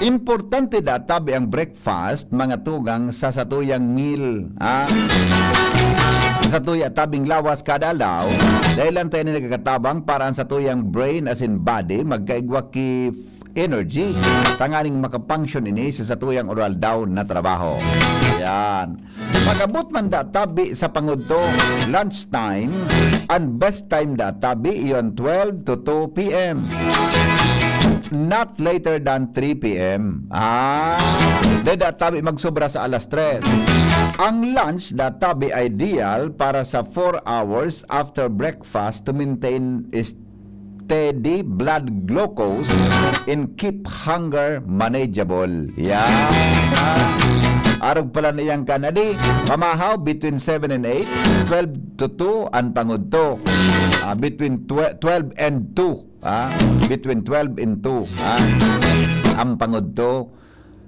Importante da tabi ang breakfast, mga tugang, sa satuyang meal, ha? Sa satuya tabing lawas kada aldaw, dahil lang tayo na nagkakatabang para ang satuyang brain as in body, magkaigwa ki energy, tanganing makapunction ini sa satuyang oral down na trabaho. Yan. Pag-abot man da tabi sa pangudto, lunch time, ang best time da tabi, iyon twelve to two p m. Not later than three p m. Ah, dahil da tabi magsobra sa alas tres. Ang lunch da tabi ideal para sa four hours after breakfast to maintain steady blood glucose and keep hunger manageable. Yan. Arog pala na iyang kanadi, pamahaw between seven and eight, twelve to two an pangudto. Ah, between twe-, twelve and two, ah, between twelve and two, ah, ang pangudto.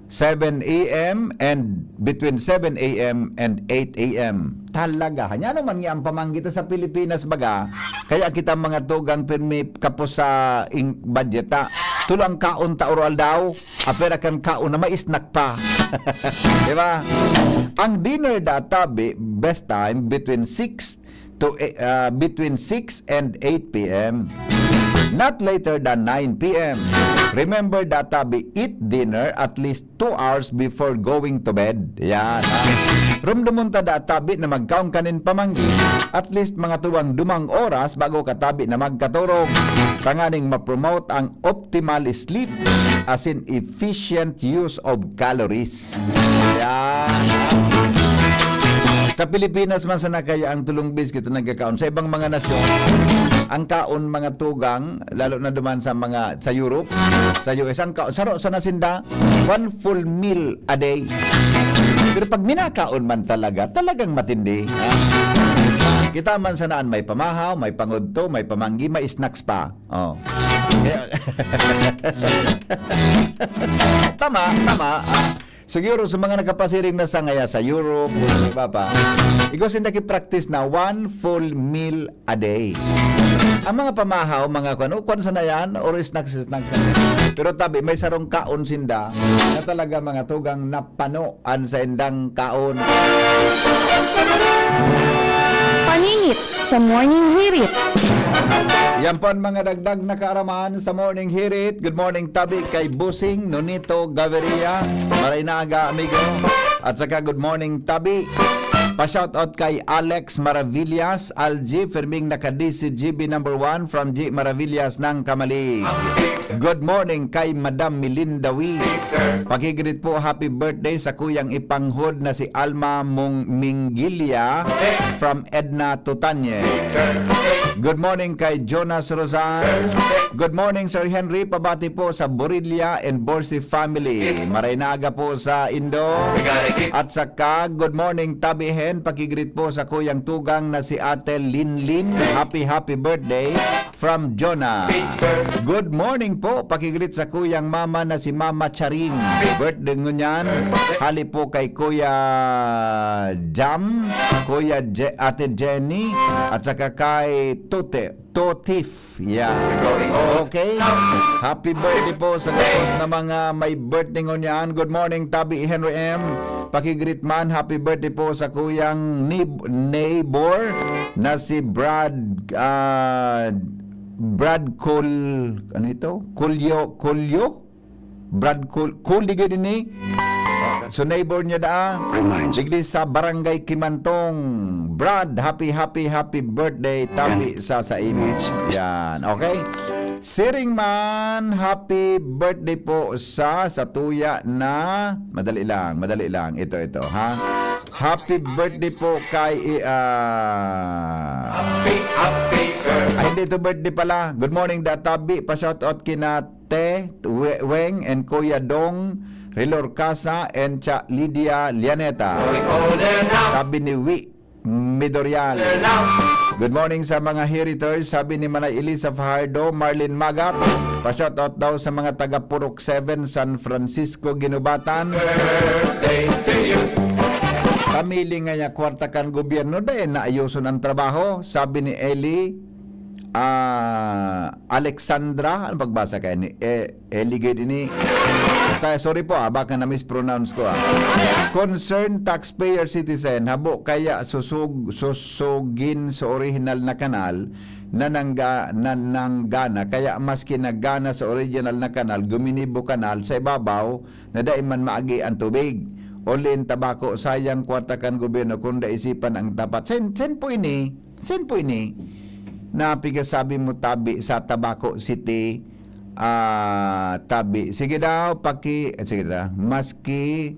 Seven a m and between seven a m and eight a m. Talaga. Hanya naman nga ang pamanggi ta sa Pilipinas, baga, kaya kita mga tugang pirmi kapos sa ing-, budget ta. Tulo ang kaon ta oro-aldaw, apera kan kaon na may snack pa. Di ba? Ang dinner da tabi, best time, between six to, uh, between six and eight p m. Not later than nine p m. Remember that tabi, eat dinner at least two hours before going to bed. Yan, ha? Rumdumon ta da tabi na magkaon ka nin pamanggi, at least mga tuwang dumang oras bago ka tabi na magkaturog. Tanganing ma-promote ang optimal sleep, as in efficient use of calories. Yan. Sa Pilipinas man sana kaya ang tulong bis kita nagkakaon. Sa ibang mga nasyon, ang kaon mga tugang, lalo na duman sa mga, sa Europe, sa U S, ang kaon, saro sana sinda, one full meal a day. Pero pag minakaon man talaga, talagang matindi. Kita man sanaan may pamahaw, may pangudto, may pamanggi, may snacks pa. Oh. Kaya, tama, tama. Ah, siguro sa mga nakapasiring na sangaya sa Europe, iba pa, igwa sinda ki-practice na one full meal a day. Ang mga pamahaw, mga kwan, o kwan sana yan, or snacks, snacks sana. Pero tabi, may sarong kaon sinda na talaga mga tugang napano an saindang kaon. Paningit sa Morning Hirit. Yan po ang mga dagdag na kaaraman sa Morning Hirit. Good morning, tabi, kay Busing Nonito Gaviria. Maray na aga, amigo. At saka good morning, tabi. Pa-shoutout kay Alex Maravillas, Algie, Ferming naka-D C G B number one from G Maravillas ng Kamali. Good morning kay Madam Melinda Wee. Pakigreet po, happy birthday sa kuyang ipanghod na si Alma Mong Mingilya from Edna Tutanye. Good morning kay Jonas Rosan. Good morning, Sir Henry. Pabati po sa Borilla and Borsi family. Maray na aga po sa Indo. At saka, good morning, Tabi Hen. Pakigreet po sa kuyang tugang na si Ate Linlin. Happy, happy birthday from Jonah. Good morning po. Pakigreet sa kuyang mama na si Mama Charing. Birthday ngunyan. Hali po kay Kuya Jam, Kuya Je-, Ate Jenny, at saka kay Tote, Totif. Yeah. Okay. Happy birthday po sa gabos na mga may birthday ngunyan. Good morning, Tabi Henry M. Pakigreet man, happy birthday po sa kuyang nib-, neighbor na si Brad, ah, Brad Col-, ano ito? Colio, Colio? Brad Col-, Col, di gid ini. So, neighbor niya daa. Reminds. Digdi sa Barangay Kimantong. Brad, happy, happy, happy birthday, Tabi, sa, sa image. Yan, okay? Siring man, happy birthday po sa, sa tuya na, madali lang, madali lang. Ito, ito, ha? Happy birthday po kay, ah, Happy, happy birthday. Ay, hindi, ito birthday pala. Good morning, da Tabi. Pa-shoutout kina Te, We-, Weng, and Kuya Dong, Rilor Casa, and Cha Lydia Lianeta. Sabi ni Wi Midorial. Good morning sa mga heritors, sabi ni Manay Elisa Fajardo, Marlene Magat. Pa-shoutout daw sa mga taga Purok seven, San Francisco, Guinobatan. Birthday to you. Kami linga niya kwarta kan gobyerno, dahil naayoson ang trabaho, sabi ni Eli, ah, Alexandra. Ano pagbasa kayo ni E-, Eli gid ini? Basta, sorry po, ah, baka na-mispronounce ko, ah. Concerned taxpayer citizen, habo kaya susug-, susugin sa orihinal na kanal na nangga-, na nanggana, kaya maski naggana sa original na kanal, guminibo kanal sa ibabaw na dai man maagi ang tubig. Only in Tabaco, sayang kwarta kan gobyerno kung naisipan ang tapat. Sen, sen po ini, sen po ini, na pigasabi mo tabi sa Tabaco City, ah, tabi. Sige daw, paki-, sige daw, maski,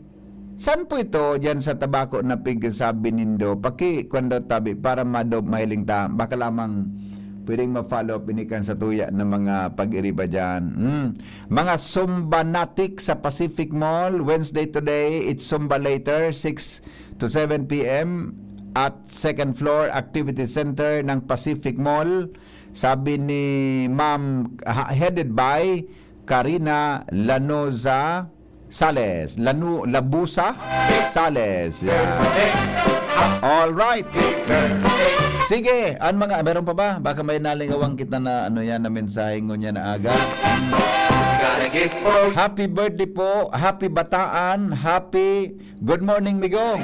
saan po ito? Diyan sa Tabaco na pigasabi nindo. Paki, kwan daw tabi para madob, mahiling ta. Baka lamang pwedeng ma-follow up ini kan sa tuya na mga pag-iriba diyan. Hmm. Mga Zumba Natik sa Pacific Mall, Wednesday today, it's Zumba later, six to seven p m at second floor activity center ng Pacific Mall. Sabi ni Ma'am, ha-, headed by Karina Lanoza Sales. Lanu-, Labusa Sales. Yeah. All right. Sige, ang mga, meron pa ba? Baka may nalingawang kita na ano yan, na mensahe ngunyan na aga. Happy birthday po, happy bataan, happy good morning, migo.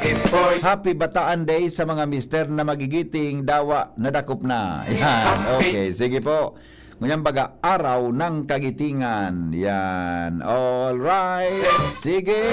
Happy bataan day sa mga mister na magigiting, dawa nadakop na. Yan, okay, sige po. Ngunyan baga, araw ng kagitingan. Yan, all right. Sige.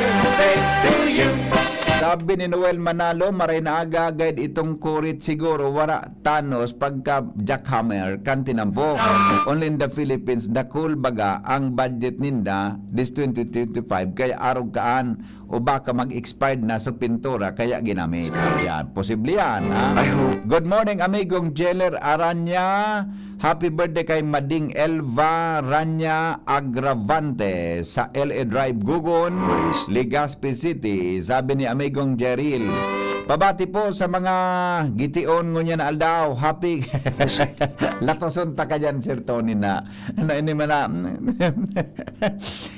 Sabi ni Noel Manalo, maray na aga, guide itong kurit siguro, wara tanos pagka jackhammer kan tinampo. Only in the Philippines, dakul baga ang budget ninda this twenty twenty-five, kaya arog kaan o baka mag-expired na sa pintura kaya ginamit. Yan, posible yan, ha? I hope. Good morning, amigong Jeller Aranya. Happy birthday kay Mading Elva Ranya Agravante sa L A Drive, Gugon, Legazpi City. Sabi ni amigong Jeril, pabati po sa mga gition ngunyan na aldaw. Happy latoson ta ka dyan, Sir Tony, na, na ini man na.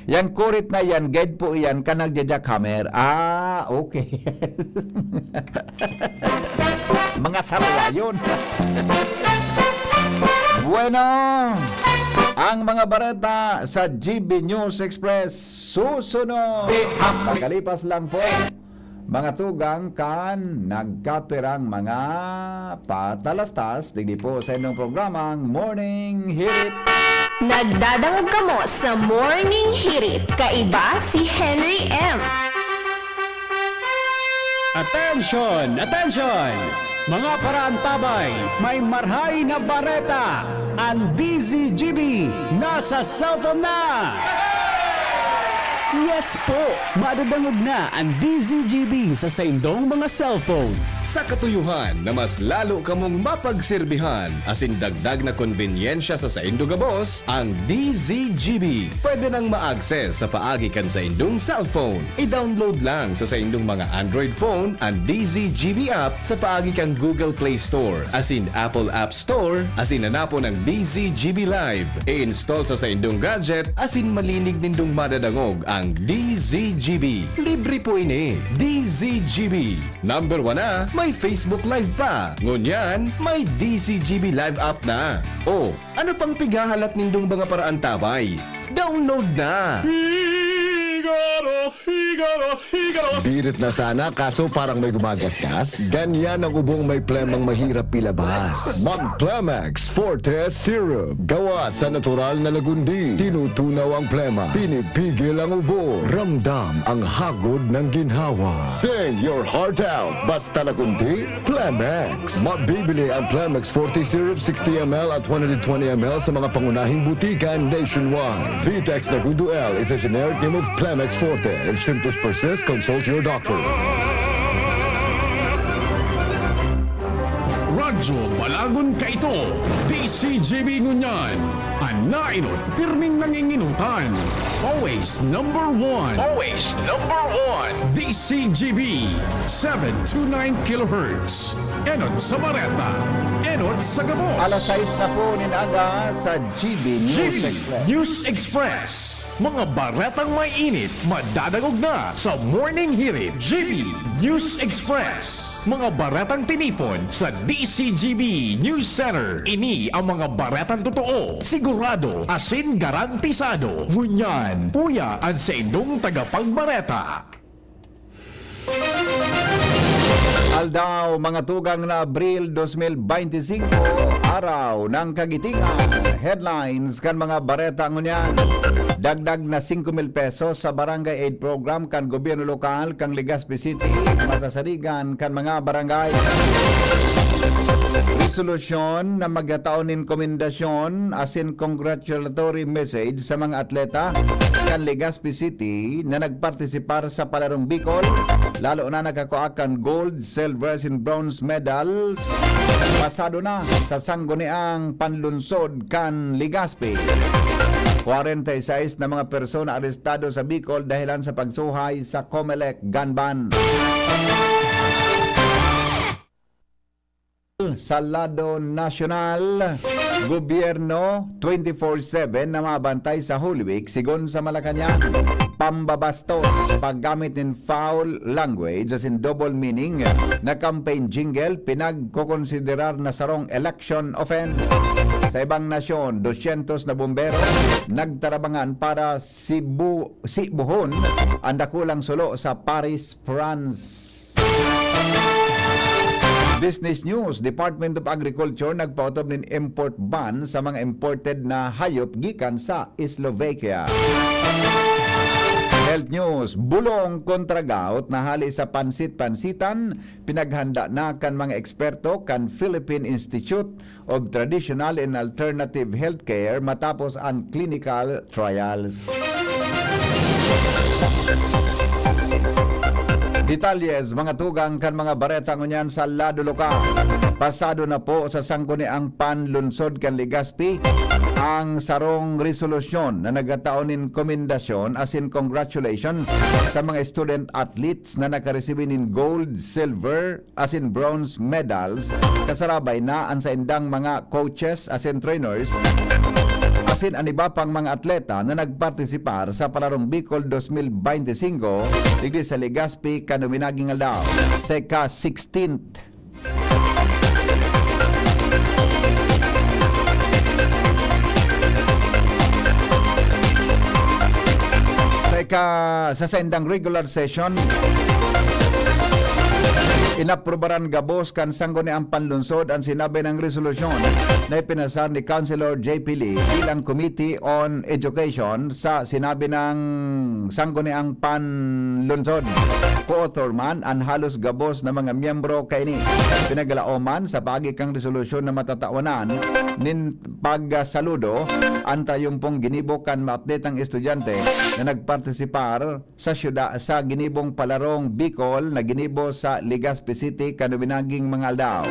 Yang kurit na yan, guide po yan, ka nagja-jackhammer. Ah, okay. Mga sarawayon. Bueno, ang mga bareta sa G B News Express susunod. Makalipas lang po, mga tugang, kan nagkapirang mga patalastas, digdi po sa inyong programang Morning Hirit. Nagdadangog kamo sa Morning Hirit, kaiba si Henry M. Attention! Attention! Mga paraantabay, may marhay na bareta! An D Z G B nasa cellphone na! Yes po! Madadangog na an D Z G B sa saindong mga cellphone. Sa katuyohan na mas lalo kamong mapagserbihan asin dagdag na konbenyensya sa saindo gabos, ang D Z G B pwede nang ma-access sa paagi kan saindong cellphone. I-download lang sa saindong mga Android phone an D Z G B app sa paagi kan Google Play Store asin Apple App Store, asin hanapon ang D Z G B Live. I-install sa saindong gadget asin malinig nindong madadangog ang D Z G B. Libre po ini. D Z G B. Number one na, may Facebook Live pa. Ngunyan, may D Z G B Live app na. O, ano pang pighahalat nindong mga paraantabay? Download na! Figaro, Figaro, Figaro! Birit na sana, kaso parang may gumagasgas. Ganyan ang ubong may plemang mahirap ilabas. Mag-Plemex Forte Syrup. Gawa sa natural na lagundi. Tinutunaw ang plema. Pinipigil ang ubo. Ramdam ang hagod ng ginhawa. Sing your heart out. Basta lagundi, Plemex. Mabibili ang Plemex Forte Syrup sixty M L at one hundred twenty M L sa mga pangunahing butika nationwide. Vitex Nagundo L is a generic name of Plemex Forte. If symptoms persist, consult your doctor. Radyo Balagon Kaito, D C G B ngunyan. An nainot, pirming nanginginotan. Always number one. Always number one. D C G B, seven two nine kilohertz. Enot sa bareta, enot sa gabos. Alas sais na po nin aga sa G B News G B Express. News Express. Mga baretang may init, madadangog na sa Morning Hirit. G B News Express. Mga baretang tinipon sa D C G B News Center. Ini ang mga baretang totoo, sigurado, asin garantisado. Ngunyan, uya an saindong tagapagbareta. Aldaw, mga tugang na Abril dos mil beinti singko, araw ng kagitingan. Headlines kan mga bareta ngunyan. Dagdag na singko mil pesos sa Barangay Aid Program kan gobyerno lokal kan Legazpi City, masasarigan kan mga barangay. Resolusyon na magtatao nin komendasyon asin congratulatory message sa mga atleta kan Legazpi City na nagpartisipar sa Palarong Bicol, lalo na nakakua kan gold, silver asin bronze medals. Pasado na sa sangguniang panlunsod kan Legazpi. Kwarenta y seis na mga persona arestado sa Bicol dahelan sa pagsuhay sa Comelec gun ban. Sa lado nasyonal, gobyerno twenty-four seven na mabantay sa Holy Week, sigon sa Malacañang. pambabastos, paggamit nin foul language asin double meaning na campaign jingle pinagkokonsiderar na sarong election offense. Sa ibang nasyon, dosyentos na bombero nagtarabangan para sibu-, sibuhon ang dakulang sulo sa Paris, France. Business News, Department of Agriculture nagpaotob nin import ban sa mga imported na hayop gikan sa Slovakia. Health News, bulong kontra gout na hali sa pansit-pansitan, pinaghanda na kan mga eksperto kan Philippine Institute of Traditional and Alternative Healthcare matapos ang clinical trials. Detalles, mga tugang, kan mga bareta ngunyan sa lado lokal. Pasado na po sa Sangguniang Panlunsod kan Legazpi ang sarong resolusyon na nagkatao nin komendasyon asin congratulations sa mga student athletes na nakaresibi nin gold, silver, asin bronze medals, kasarabay na an saindang mga coaches asin trainers, asin an iba pang mga atleta na nagpartisipar sa Palarong Bicol dos mil bente singko digdi sa Legazpi kan uminaging aldaw, sa ika-sixteenth Sa ika-, sa saindang regular session, inaprubaran gabos kan Sangguniang Panlunsod an sinabi nang resolusyon na ipinasar ni Councilor J P Lee bilang Committee on Education sa sinabi ng Sangguniang Panlunsod. Co-author man an halos gabos na mga miyembro kaini. Pinaglaoman sa paagi kan resolusyon na matatawanan nin pagsaludo an tayumpong ginibo kan maatletang estudyante na nagpartisipar sa syuda-, sa ginibong palarong Bicol na ginibo sa Legazpi City kan uminaging mga aldaw.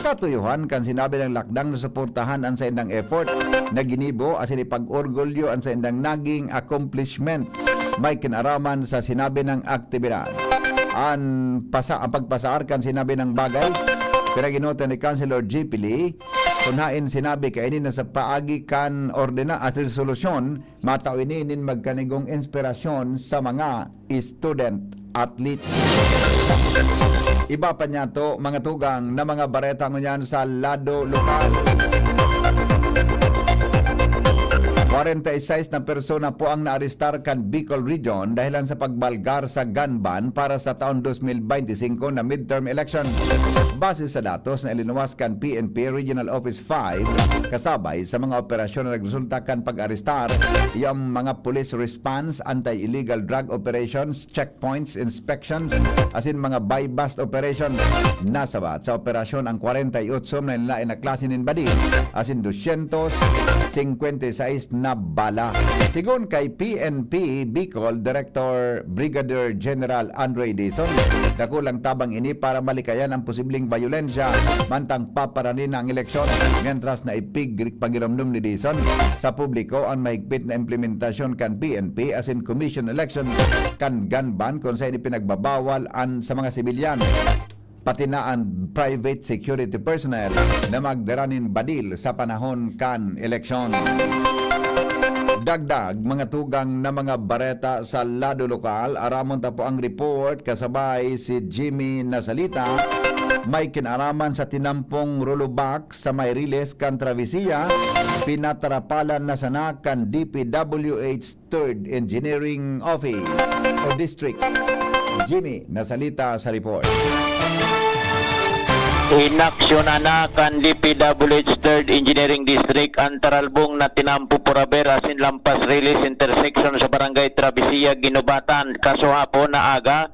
Katuyohan kan sinabi ng lakdang na suportahan an saindang effort na ginibo asin ipag-orgulyo an saindang naging accomplishments may kinaraman sa sinabi ng aktibidad. An pasa-, ang pagpasar kan sinabi ng bagay, pinag-inotan ni Councilor J P Lee, kun hain sinabi kaini na sa paagi kan ordena at resolusyon, matao ini nin magkanigong inspirasyon sa mga student athlete. Iba pa niyato, mga tugang, na mga bareta ngunyan sa lado lokal. Kwarenta y seis na persona po ang naarestar kan Bicol Region dahilan sa pagbalgar sa gun ban para sa taon dos mil bente singko na midterm election. Base sa datos na ilinuwas kan P N P Regional Office five, kasabay sa mga operasyon na nagresulta kan pag-arestar, iyang mga police response, anti-illegal drug operations, checkpoints, inspections, asin mga buy-bust operation. Nasabat sa operasyon ang kwarenta y otso na lain-lain na klase nin badil, asin dosyentos singkwenta y seis na bala. Sigon kay P N P Bicol Director Brigadier General Andre Dizon, dakulang tabang ini para malikayan ang posibleng bayolensya mantang paparani na ang eleksyon, mientras na ipig-, pagiramdom ni Dizon sa publiko ang mahigpit na implementasyon kan P N P asin Commission Elections kan gun ban, kun saen ipinagbabawal an sa mga sibilyan, pati na an private security personnel na magdara nin badil sa panahon kan eleksyon. Dagdag, mga tugang na mga bareta sa lado lokal, aramon ta po ang report kasabay si Jimmy Nasalita. May kinaraman sa tinampong rulubak sa may riles kan Travesía, pinatarapalan na sana kan D P W H Third Engineering Office o District. Jimmy Nasalita sa report. Inaksyonan na kan D P W H Third Engineering District an taralbong na tinampo por haber asin lampas riles intersection sa Barangay Travesía, Guinobatan. Kasuhapon na aga,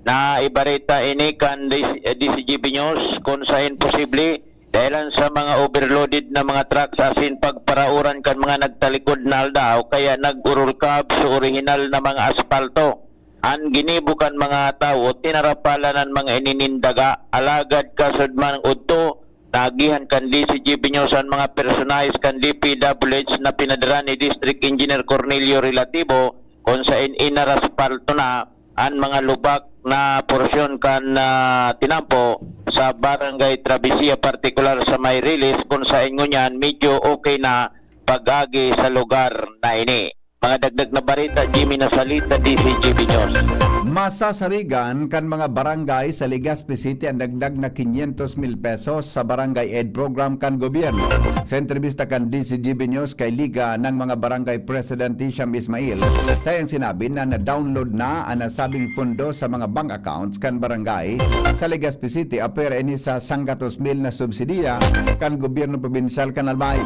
naibareta ini kan D C G B News, kun saen posible dahelan sa mga overloaded na mga trucks asin pagparaoran kan mga nagtalikod na aldaw, kaya nag-urulkab sa orihinal na mga aspalto. An ginibo kan mga tawo, tinarapalan an mga ini nin daga. Alagad kasod man udto, naagihan kan D C G B News an mga personahe kan D P W H na pinadara ni District Engineer Cornelio Relativo, kun saen inaraspalto na an mga lubak na porsyon kan, ah, tinampo sa Barangay Travesía, partikular sa may riles, kun saen ngunyan medyo okay na pag-agi sa lugar na ini. Mga dagdag na barita, Jimmy Nasalita, D C G B News. Masasarigan kan mga barangay sa Legazpi City ang dagdag na quinientos mil pesos sa Barangay Aid Program kan gobyerno. Sa entrevista kan D C G B News kay Liga ng mga Barangay President Hisham Ismail, sayang sinabi na na-download na ang nasabing pondo sa mga bank accounts kan barangay sa Legazpi City, apwera ini sa sanggatos mil na subsidiya kan gobyerno probinsyal kan Albay.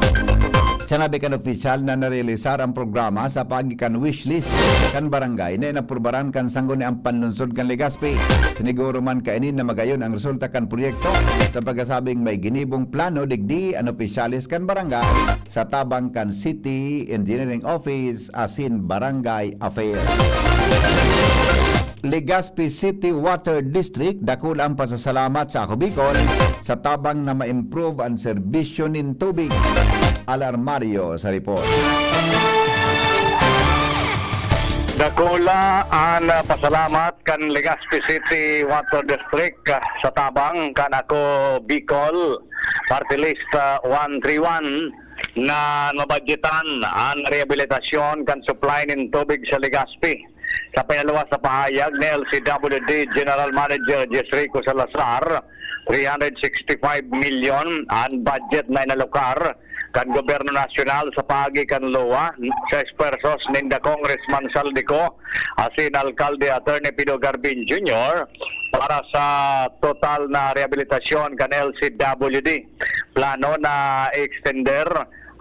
Sinabi kan opisyal na narealisar ang programa sa paagi kan wishlist kan barangay na inaprubaran kan sangguniang panlunsod kan Legazpi. Siniguro man kaini na magayon ang resulta kan proyekto sa pagkasabing may ginibong plano digdi an opisyales kan barangay sa tabang kan City Engineering Office asin Barangay Affairs. Legazpi City Water District, dakula ang pasasalamat sa Ako Bicol sa tabang na ma-improve ang serbisyo nin tubig. Alarmario sa report. Dakula an, ah, pasalamat kan Legazpi City Water District, ah, sa tabang kan Ako Bicol Party List, ah, one three one na mabadyetan an rehabilitasyon kan supply nin tubig sa Legazpi. Sa pinaluwas na pahayag ni L C W D General Manager Jesrico Salazar, three hundred sixty-five million an budget na inalokar kan gobyerno nasyonal sa paagi kan LOA sa esfuerzos ninda Congressman Zaldy Co asin Alkalde Attorney Pido Garbin Junior para sa total na rehabilitasyon kan L C W D. Plano na extender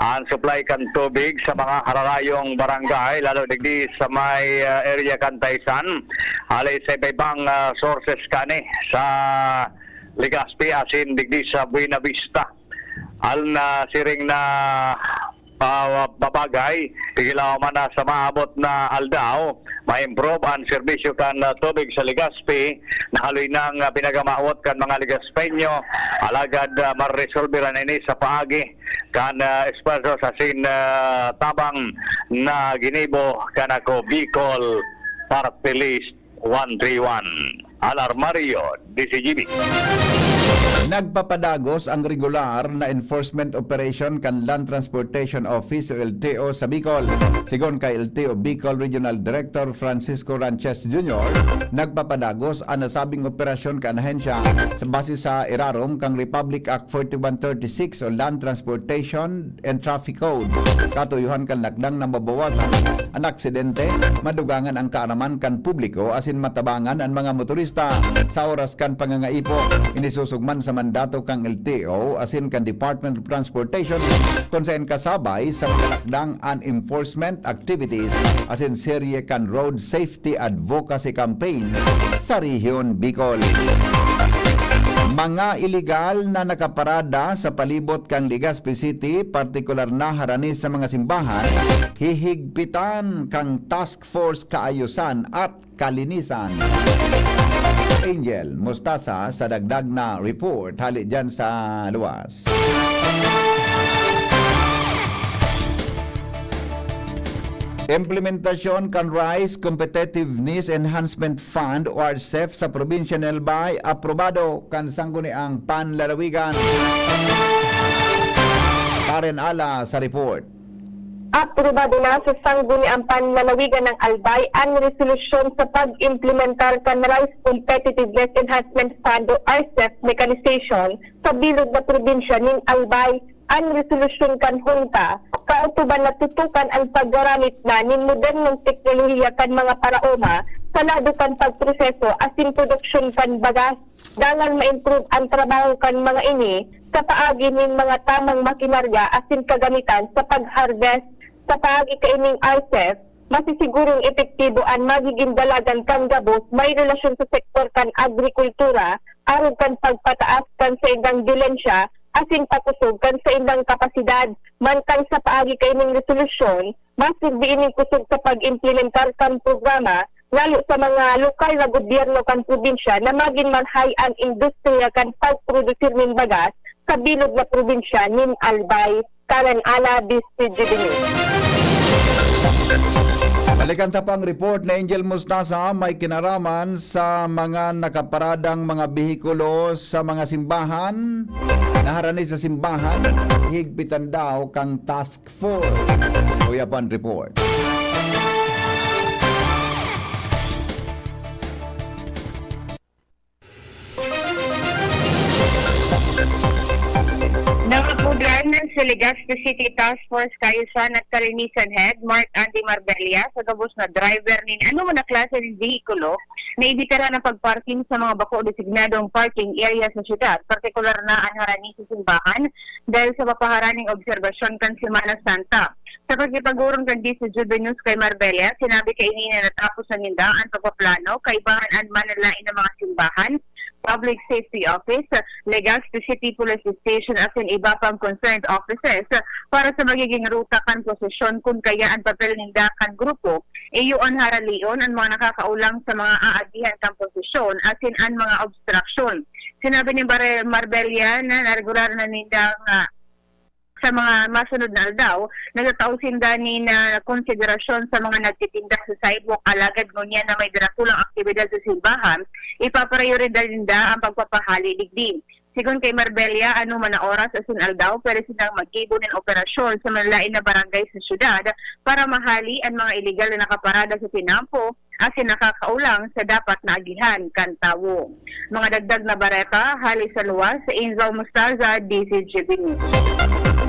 ang supply kan tubig sa mga hararayong barangay, lalo digdi sa may, ah, area kan Taysan, hali sa iba-ibang, ah, sources kani sa Legazpi asin digdi sa Buena Vista. Al na siring na, ah, babagay, tigilaw man na sa maabot na aldaw, ma-improve ang serbisyo kan, ah, tubig sa Legazpi na haloy nang, ah, pinagamawot kan mga Legazpeño, alagad, ah, maresolbe na ini sa paagi kan, ah, esfuerzo asin, ah, tabang na ginibo kan Ako Bicol Party List one three one. Alarmario, D C G B. Nagpapadagos ang regular na enforcement operation kan Land Transportation Office o L T O sa Bicol. Sigon kay L T O Bicol Regional Director Francisco Ranches Junior, nagpapadagos an nasabing operasyon kan ahensya sa base sa irarom kan Republic Act forty-one thirty-six o Land Transportation and Traffic Code. Katuyohan kan lakdang na mabawasan an aksidente, madugangan ang kaaraman kan publiko asin matabangan an mga motorista sa oras kan pangangaipo. Ini susog man sa mandato kan L T O asin kan Department of Transportation, kun saen kasabay sa mga lakdang an enforcement activities asin serye kan road safety advocacy campaign sa Rehiyon Bicol. Mga iligal na nakaparada sa palibot kan Legazpi City, partikular na harani sa mga simbahan, hihigpitan kan Task Force Kaayusan at Kalinisan. Angel Mostasa sa dagdag na report hali dyan sa luwas. Implementasyon kan Rice Competitiveness Enhancement Fund o RCEF sa probinsya ni Albay, aprobado kan Sangguniang Panlalawigan. Karen Ala sa report. Aprobado na sa Sangguniang Panlalawigan ng Albay ang resolusyon sa pag-implementar kan Rice Competitiveness Enhancement Fund o RCEF mechanization sa bilog na probinsya nin Albay. An resolusyon kan Hunta kautuban na tutukan an paggaramit na nin modernong teknolohiya kan mga paraoma sa lado kan pagproseso asin produksyon kan bagas, dangan ma-improve an trabaho kan mga ini sa paagi nin mga tamang makinarya asin kagamitan sa pag-harvest. Sa paagi kaining RCEF, masisigurong epektibo an magigin dalagan kan gabos may relasyon sa sektor kan agrikultura, arog kan pagpataas kan saindang dyolensya asin pakusog kan saindang kapasidad. Mantang sa paagi kaining resolusyon, masirbi ining kusog sa pag-implementar kan programa, lalo sa mga lokal na gobyerno kan probinsya na magin marhay an industriya kan pagprodusir nin bagas sa bilog na probinsya nin Albay. Karen Ala, D C G B News. Balikan ta pa ang report ni Angel Mostasa, may kinaraman sa mga nakaparadang mga behikulo sa mga simbahan. Naharani sa simbahan, higpitan daw kang task force. Kuya Pan report. Nakapugan si Legazpi City Task Force Kaayusan at Kalinisan Head Mark Andy Marbella sa gabos na driver nin anoman na klase nin vehikulo na ibitara ng pagparking sa mga bako designadong parking area sa syudad, partikular na an harani sa simbahan, dahil sa papaharaning obserbasyon kan Semana Santa. Sa pakikipag-orong kan D C G B News kay Marbella, sinabi kaini na natapos na ninda an pagpaplano kaibahan an manalain na mga simbahan, Public Safety Office, Legazpi City Police Station asin iba pang concerned offices para sa magiging ruta kan prosesyon, kun kaya an papel ninda kan grupo, iyo an haralion an mga nakakaulang sa mga aagihan kan prosesyon asin an mga obstruction. Sinabi ni Bare-, Marbella na regular na ninda nga sa mga masunod na aldaw, nagtatao sinda nin, ah, konsiderasyon sa mga nagtitinda sa sidewalk, alagad ngunyan na may darakulang aktibidad sa simbahan, ipaprioridad ninda ang pagpapahali digdi. Sigon kay Marbella, anoman na oras asin aldaw, pwede silang maggibo nin operasyon sa manlaen na barangay sa syudad para mahali an mga iligal na nakaparada sa tinampo asin nakakaulang sa dapat na agihan kan tawo. Mga dagdag na bareta, hali sa luwas, Angel Mostaza, D C G B News.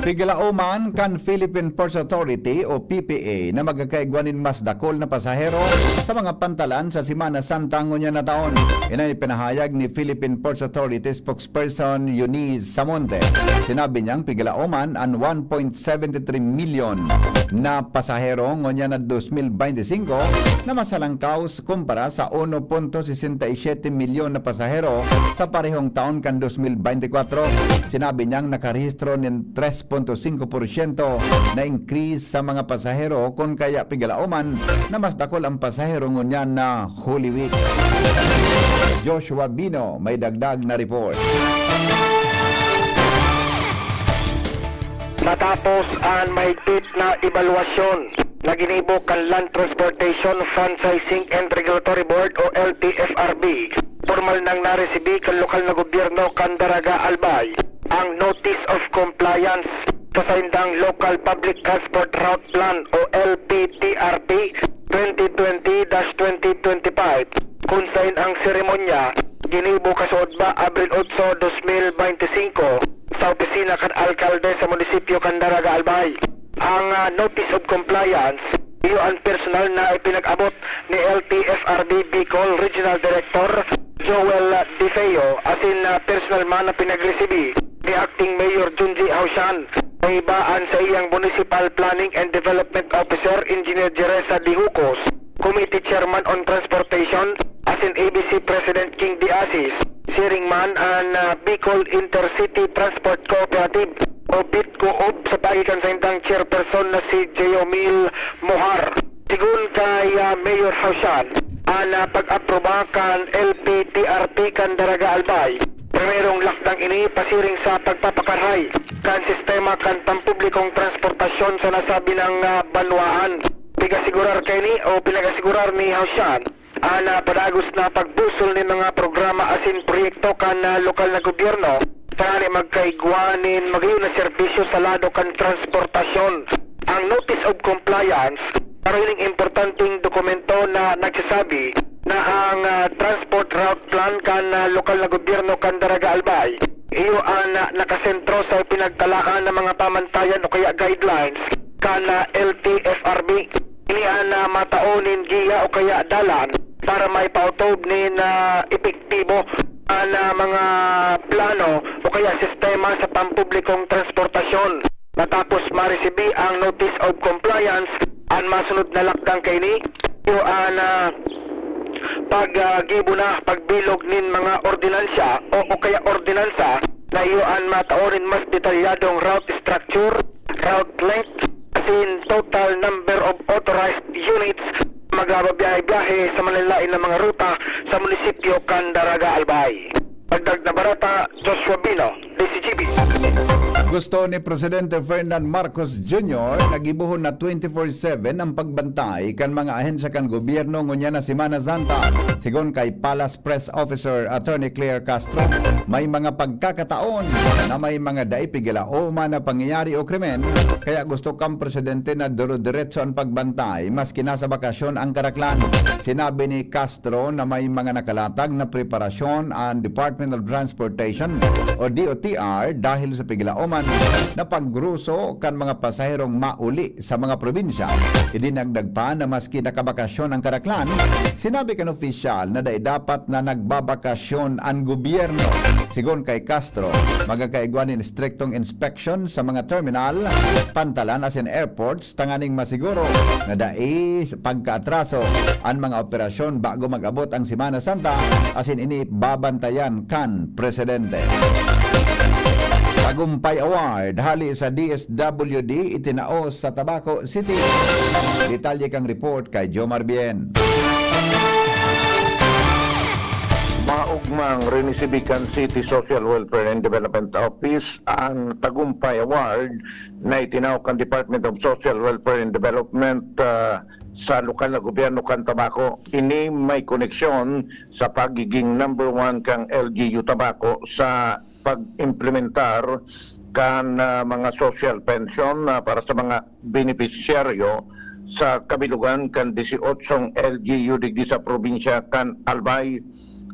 Piglaoman kan Philippine Ports Authority o P P A na magkakaigwa nin mas dakul na pasahero sa mga pantalan sa Semana Santa ngunyan na taon. Yan ang ipinahayag ni Philippine Ports Authority spokesperson Eunice Samonte. Sinabi niyang piglaoman an one point seven three milyon na pasahero ngunyan na dos mil bente singko na masalangkaw kumpara sa uno punto sesenta y siyete milyon na pasahero sa parehong taon kan dos mil bente kwatro. Sinabi niyang nakarehistro nin tres punto singko porsyento na increase sa mga pasahero, kun kaya piglaoman na mas dakul ang pasahero ngunyan na Holy Week. Joshua Bino may dagdag na report. Matapos an mahigpit na ebalwasyon na ginibo kan Land Transportation Franchising and Regulatory Board o L T F R B, pormal nang naresibi kan lokal na gobyerno kan Daraga Albay ang Notice of Compliance sa saindang Local Public Transport Route Plan o L P T R P twenty twenty dash twenty twenty-five, kun sain ang seremonya ginibo kasuodma Abril otso, dos mil bente singko, sa opisina kan alkalde sa munisipyo kan Daraga Albay. Ang, ah, Notice of Compliance, iyo an personal na ipinag-abot ni L T F R B Bicol Regional Director Joel De Feo asin, ah, personal man na pinagresibi ni Acting Mayor Junji Haushan, kaiba an saiyang Municipal Planning and Development Officer Engineer Jeresa De Jucos, Committee Chairman on Transportation, asin A B C President King De Asis. Siring man an, ah, Bicol Intercity Transport Cooperative o BITCOOP sa paagi kan saindang chairperson na si Jeyomil Mohar. Sigon kay, ah, Mayor Haushan, an, ah, pag-aproba kan L P T R P kan Daraga Albay, primerong lakdang ini pasiring sa pagpapakarahay kan sistema kan pampublikong transportasyon sa nasabi nang, ah, banwaan. Pinag-asigurar kaini o pinag-asigurar ni Haushan an, ah, padagos na pagbusol nin mga programa asin proyekto kan, ah, lokal na gobyerno, tanganing magkaigwa nin magayon na serbisyo sa lado kan transportasyon. Ang Notice of Compliance, pero ining importanteng dokumento na nagsasabi na ang, ah, Transport Route Plan kan, ah, lokal na gobyerno kan Daraga Albay, iyo an, ah, nakasentro sa pinagtalaan na mga pamantayan o kaya guidelines kan, ah, L T F R B. Ini an, ah, matao nin giya o kaya dalan para maipaotob nin, ah, epektibo an, ah, mga plano o kaya sistema sa pampublikong transportasyon. Matapos maresibi ang Notice of Compliance, an masunod na lakdang kaini, iyo an, ah, pag, ah, gibo na, pagbilog nin mga ordinansya o, o kaya ordinansa na iyo an matao nin mas detalyadong route structure, route length, asin total number of authorized units magababiyahe-biyahe sa manlaen na mga ruta sa munisipyo kan Daraga Albay. Dagdag na bareta, Joshua Bino, D C G B. Gusto ni Presidente Ferdinand Marcos Junior na gibohon na twenty-four seven ang pagbantay kan mga ahensya kan gobyerno ngunyan na Semana Santa. Sigon kay Palace Press Officer Attorney Claire Castro, may mga pagkakataon na may mga dai pigilaoma na pangyayari o krimen, kaya gusto kan presidente na duro-diretso an pagbantay maski nasa bakasyon ang karaklan. Sinabi ni Castro na may mga nakalatag na preparasyon ang Department of Transportation o D O T R dahil sa pigilaoma na pagruso kan mga pasaherong mauli sa mga probinsya. Idinagdag pa na maski nakabakasyon ang kadaklan, sinabi kan opisyal na dai dapat na nagbabakasyon an gobyerno. Sigon kay Castro, magkakaigwa nin estriktong inspeksyon sa mga terminal, pantalan asin airports tanganing masiguro na dai pagkaatraso an mga operasyon bago mag-abot ang Semana Santa asin ini babantayan kan presidente. Tagumpay Award hali sa D S W D itinao sa Tabaco City. Detalye kang report kay Jomar Bien. Maugmang rinisibi kan City Social Welfare and Development Office ang Tagumpay Award na itinao kan Department of Social Welfare and Development, ah, sa lokal na gobyerno kan Tabaco. Ini may koneksyon sa pagiging number one kan L G U Tabaco sa pag-implementar kan, ah, mga social pension, ah, para sa mga benepisyaryo sa kabilugan kan dieciocho L G U digdi sa probinsya kan Albay.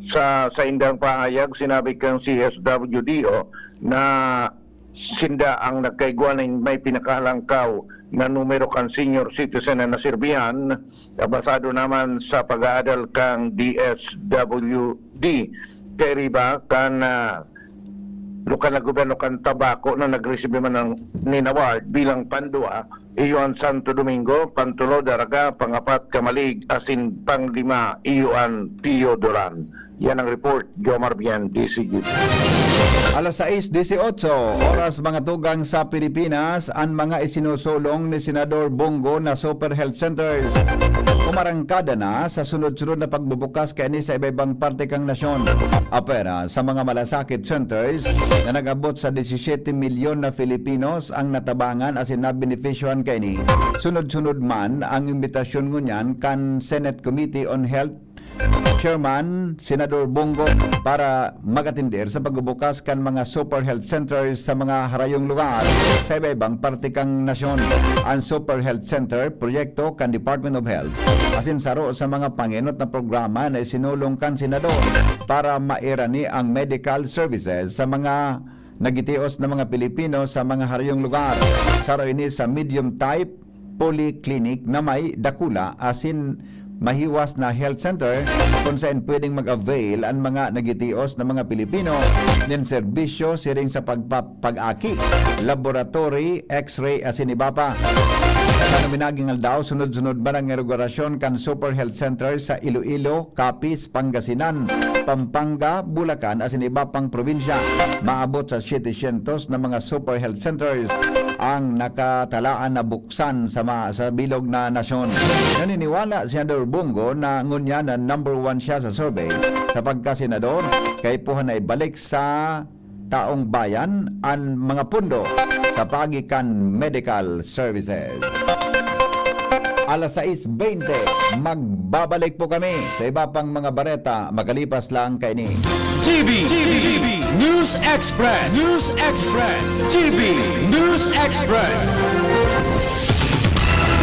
Sa saindang pahayag, sinabi kan C S W D O na sinda ang nagkaigwa nin may pinakahalangkaw na numero kan senior citizen na naserbihan, basado naman sa pag-aadal kan D S W D. Kairiba kan, ah, lokal na gobyerno kan Tabaco na nagresibi man ng, nin award bilang pandua, iyo an Santo Domingo, pantulo, Daraga, pangapat, Camalig, asin panglima, iyo an Pio Duran. Yan ang report, Jomar Bien, D C G. Alas sais dieciocho, oras mga tugang sa Pilipinas, an mga isinusulong ni Senador Bong Go na Super Health Centers umarangkada na sa sunod-sunod na pagbubukas kaini sa iba-ibang parte kan nasyon. Apwera sa mga malasakit centers na nag-abot sa disisyete milyon na Filipinos ang natabangan asin nabenepisyohan kaini. Sunod-sunod man ang imbitasyon ngunyan kan Senate Committee on Health Chairman Senador Bong Go para mag-atender sa pagbubukas kan mga Super Health Centers sa mga harayong lugar sa iba-ibang parte kan nasyon. An Super Health Center, proyekto kan Department of Health, asin saro sa mga pangenot na programa na isinulong kan Senador para mairani ang medical services sa mga nagitios na mga Pilipino sa mga harayong lugar. Saro ini sa medium type polyclinic na may dakula asin mahiwas na health center, kun saen pwedeng mag-avail an mga nagitios na mga Pilipino nin serbisyo siring sa pagpa-, pag-aki, laboratory, X-ray asin iba pa. Kan minaging aldaw, sunod-sunod man ang inaugurasyon kan Super Health Center sa Iloilo, Capiz, Pangasinan, Pampanga, Bulacan asin iba pang probinsya. Maabot sa siyete syentos na mga Super Health Centers ang nakatalaan na buksan sa ma-, sa bilog na nasyon. Naniniwala si Senador Bong Go na ngunyan na number one siya sa survey sa pagkasenador, kaipuhan na ibalik sa taong bayan an mga pondo sa paagi kan medical services. Alas sais beinte, magbabalik po kami sa iba pang mga bareta makalipas lang kaini. G B, G B, News Express, News Express, G B News Express.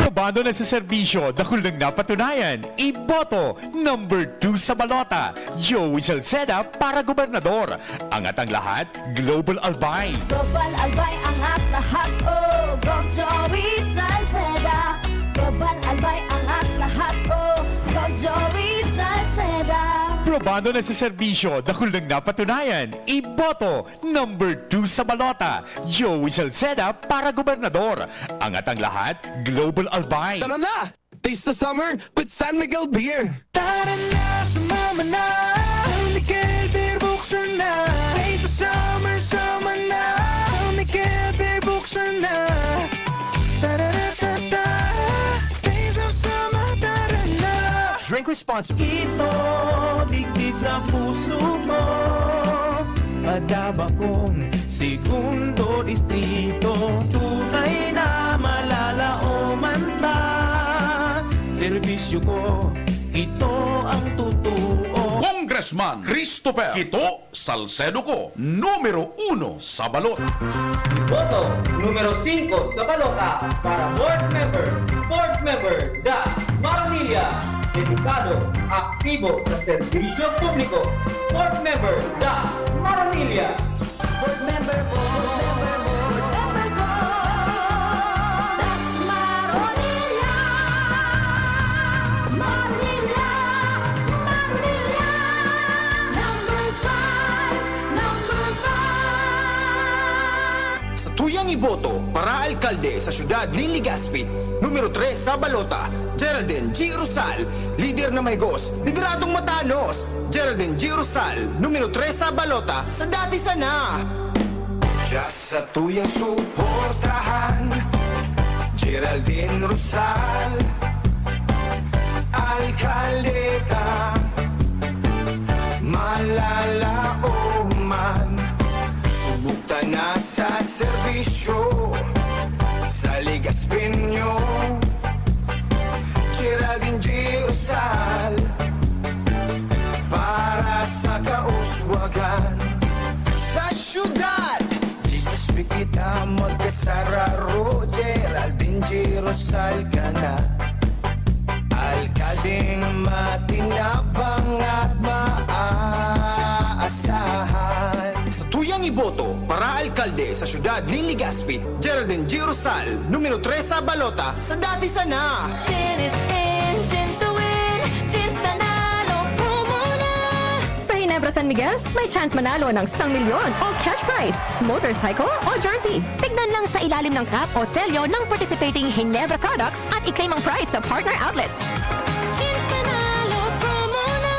Probando na sa serbisyo, dakul nang napatunayan. Iboto, number two sa balota, Joey Salceda para gobernador. Angat ang lahat, Global Albay. Global Albay, angat lahat, oh, Gov Joey Salceda. Global Albay, angat lahat, oh, Gov Joey Salceda. Probando na sa serbisyo, dakul nang napatunayan. Iboto, number two sa balota, Joey Salceda para gobernador. Angat ang lahat, Global Albay. Tara na! Taste the summer with San Miguel Beer! Tara na, sumama na! San Miguel Beer, buksan na! Taste the summer, sama na! San Miguel Beer, buksan na! Tararatata! Taste of summer, tara na! Drink responsibly. Ito, digdi sa puso ko. Padaba kong segundo distrito, tunay na malalaoman ta. Serbisyo ko, ito ang totoo. Congressman Christopher Kito Salcedo ko, numero uno sa balota. Boto numero singko sa balota para board member, board member Das Maronilla, dedikado, aktibo sa serbisyo publiko. Board member Das Maronilla. Board member ko, board member ko, Boto para alkalde sa siyudad nin Legazpi, numero tres sa balota, Geraldine G. Rosal, lider na mahigos, lideradong matanos, Geraldine G. Rosal, numero tres sa balota, sa dati sana. Just sa tuyang suportahan, Geraldine Rosal, alkaldeta, malalaoman, subok ta na sa serbisyo, sa Legazpeño, Geraldine G. Rosal, para sa kauswagan. Sa siyudad, Legazpi kita magkasararo, Geraldine G. Rosal ka na. Alkaldeng matinabang at maaasahan. Sa tuyang iboto para alkalde sa siyudad nin Legazpi, Geraldine G. Rosal, numero tres sa balota, sa dati sana. Gin is in, gin to win, Gin's Nanalo promo na! Sa Ginebra San Miguel, may chance manalo ng isang milyon o cash prize, motorcycle o jersey. Tignan lang sa ilalim ng cap o selyo ng participating Ginebra products at i-claim ang prize sa partner outlets. Gin's Nanalo promo na!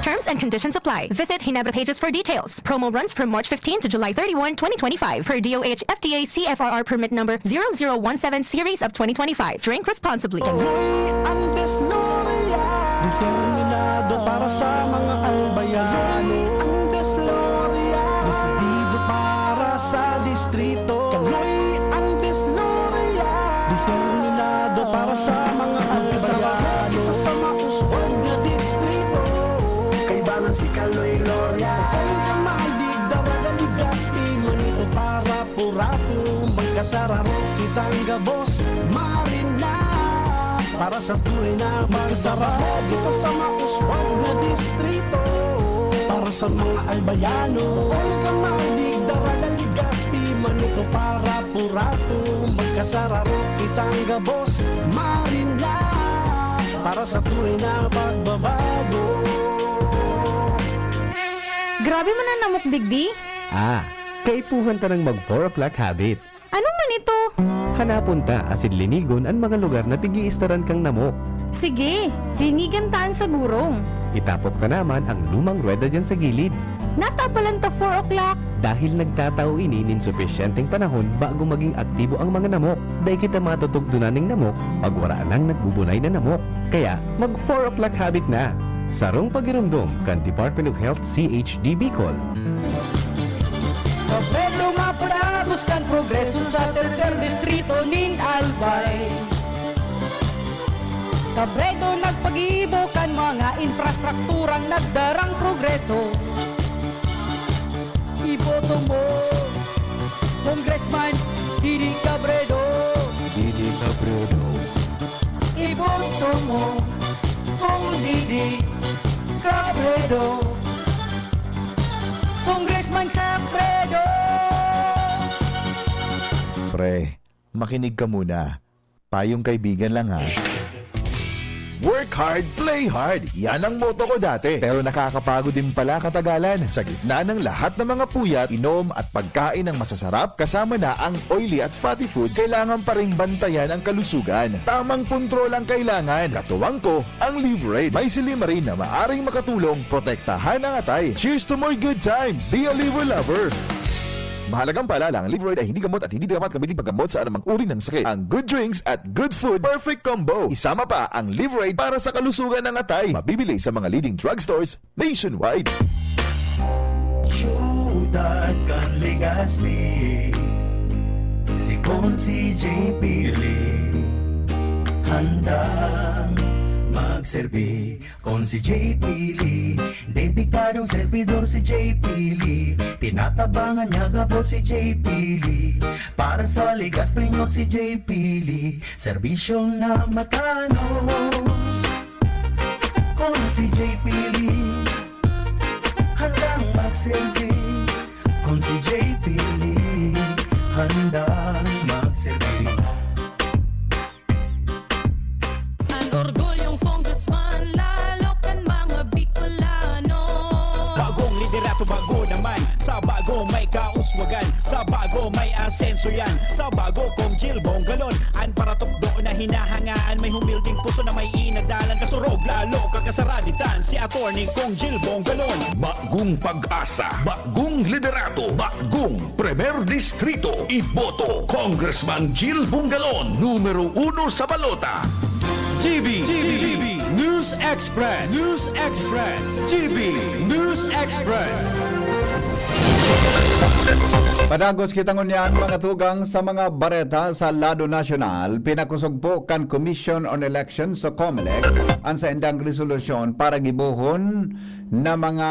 Terms and conditions apply. Visit Ginebra pages for details. Promo runs from March fifteen to July thirty-one, twenty twenty-five, per D O H F T A C F R R permit number zero zero one seven series of twenty twenty-five. Drink responsibly. Kaloy Andes Loria, determinado para sa mga albayano. Kaloy Andes Loria, desidido para sa distrito. Kaloy Andes Loria, determinado para sa mga albayano. Sa mauswag na distrito, kaibanan si Kaloy Loria. Kung ka mahaldig, Daraga, Legazpi, Manito, para Purato, magkasararo kitang gabos, Marina, para sa tunay na pagkasararo kita sa mauswag na distrito. Para sa mga albayano, Olga, Malig, Daraga, Legazpi, Manito, para Purato, magkasararo kitang gabos, Marina, para sa tunay na pagbabago. Grabe man an namok digdi. Ah, kaipuhan ta nang mag four o'clock habit. Ano man ito? Hanapon ta asin linigon an mga lugar na pig-iistaran kang namok. Sige, linigan ta an sa gurong. Itapok ta naman ang lumang ruweda diyan sa gilid. Natapalan ta four o'clock. Dahil nagtatao ini nin supisyenteng panahon bago maging aktibo ang mga namok. Dai kita matutugdonan nin namok pag wara nang nagbubunay na namok. Kaya, mag four o'clock habit na. Sarong pagiromdom kan Department of Health, C H D Bicol. Pablo, mapadagos kan progreso sa tercer distrito nin Albay. Cabredo nagpagibo kan mga infrastrukturang nagdarang progreso. Iboto mo, Congressman Didi Cabredo. Didi Cabredo. Iboto mo, Cong Didi Cabredo. Congressman Cabredo. Pre, makinig ka muna. Payong kaibigan lang, ha. Work hard, play hard. Yan ang motto ko dati. Pero nakakapagod din pala katagalan. Sa gitna ng lahat ng mga puyat, inom at pagkain ng masasarap, kasama na ang oily at fatty foods, kailangan pa ring bantayan ang kalusugan. Tamang kontrol ang kailangan. Katuwang ko, ang Livraid. May silymarin na maaring makatulong protektahan ang atay. Cheers to more good times! Be a Liver Lover! Mahalagang paalala, ang Livraid ay hindi gamot at hindi dapat gamitin paggamot sa anumang uri ng sakit. Ang good drinks at good food, perfect combo. Isama pa ang Livraid para sa kalusugan ng atay. Mabibili sa mga leading drugstores nationwide. Siyudad kan Legazpi, si Consi J P Lee, handang magserbi. Consi J P Lee, dedikadong servidor si J P Lee. Tinatabangan niya gabos si J P Lee. Para sa Legazpeño si J P Lee, serbisyong na matanos. Consi J P Lee, handang magserbi. Consi J P Lee, handang magserbi. An orgulyong congressman, lalo kan mga Bicolano. Bagong liderato, bago naman. Sa bago may kauswagan. Sa bago may asenso yan. Sa bago kong Jill Bongalon. An paratukdo na hinahangaan. May humilding puso na may inadalan. Kasurog lalo kakasaraditan. Si Attorney Kong Jill Bongalon. Bagong pag-asa, bagong liderato, bagong Primer Distrito. Iboto, Congressman Jill Bongalon, numero uno sa balota. G B, G B, News Express, News Express, G B News Express. Padagos kita ngunyan, mga tugang, sa mga bareta sa lado nasyonal. Pinakusog po kan Commission on Elections o COMELEC an saindang resolusyon para gibohon na mga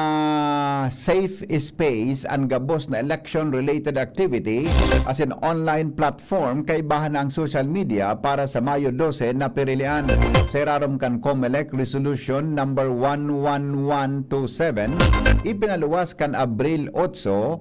safe space an gabos na election-related activity asin online platform kaibahan na ang social media para sa Mayo dose na pirilian. Sa irarom kan COMELEC Resolution Number one one one two seven, ipinaluwas kan Abril otso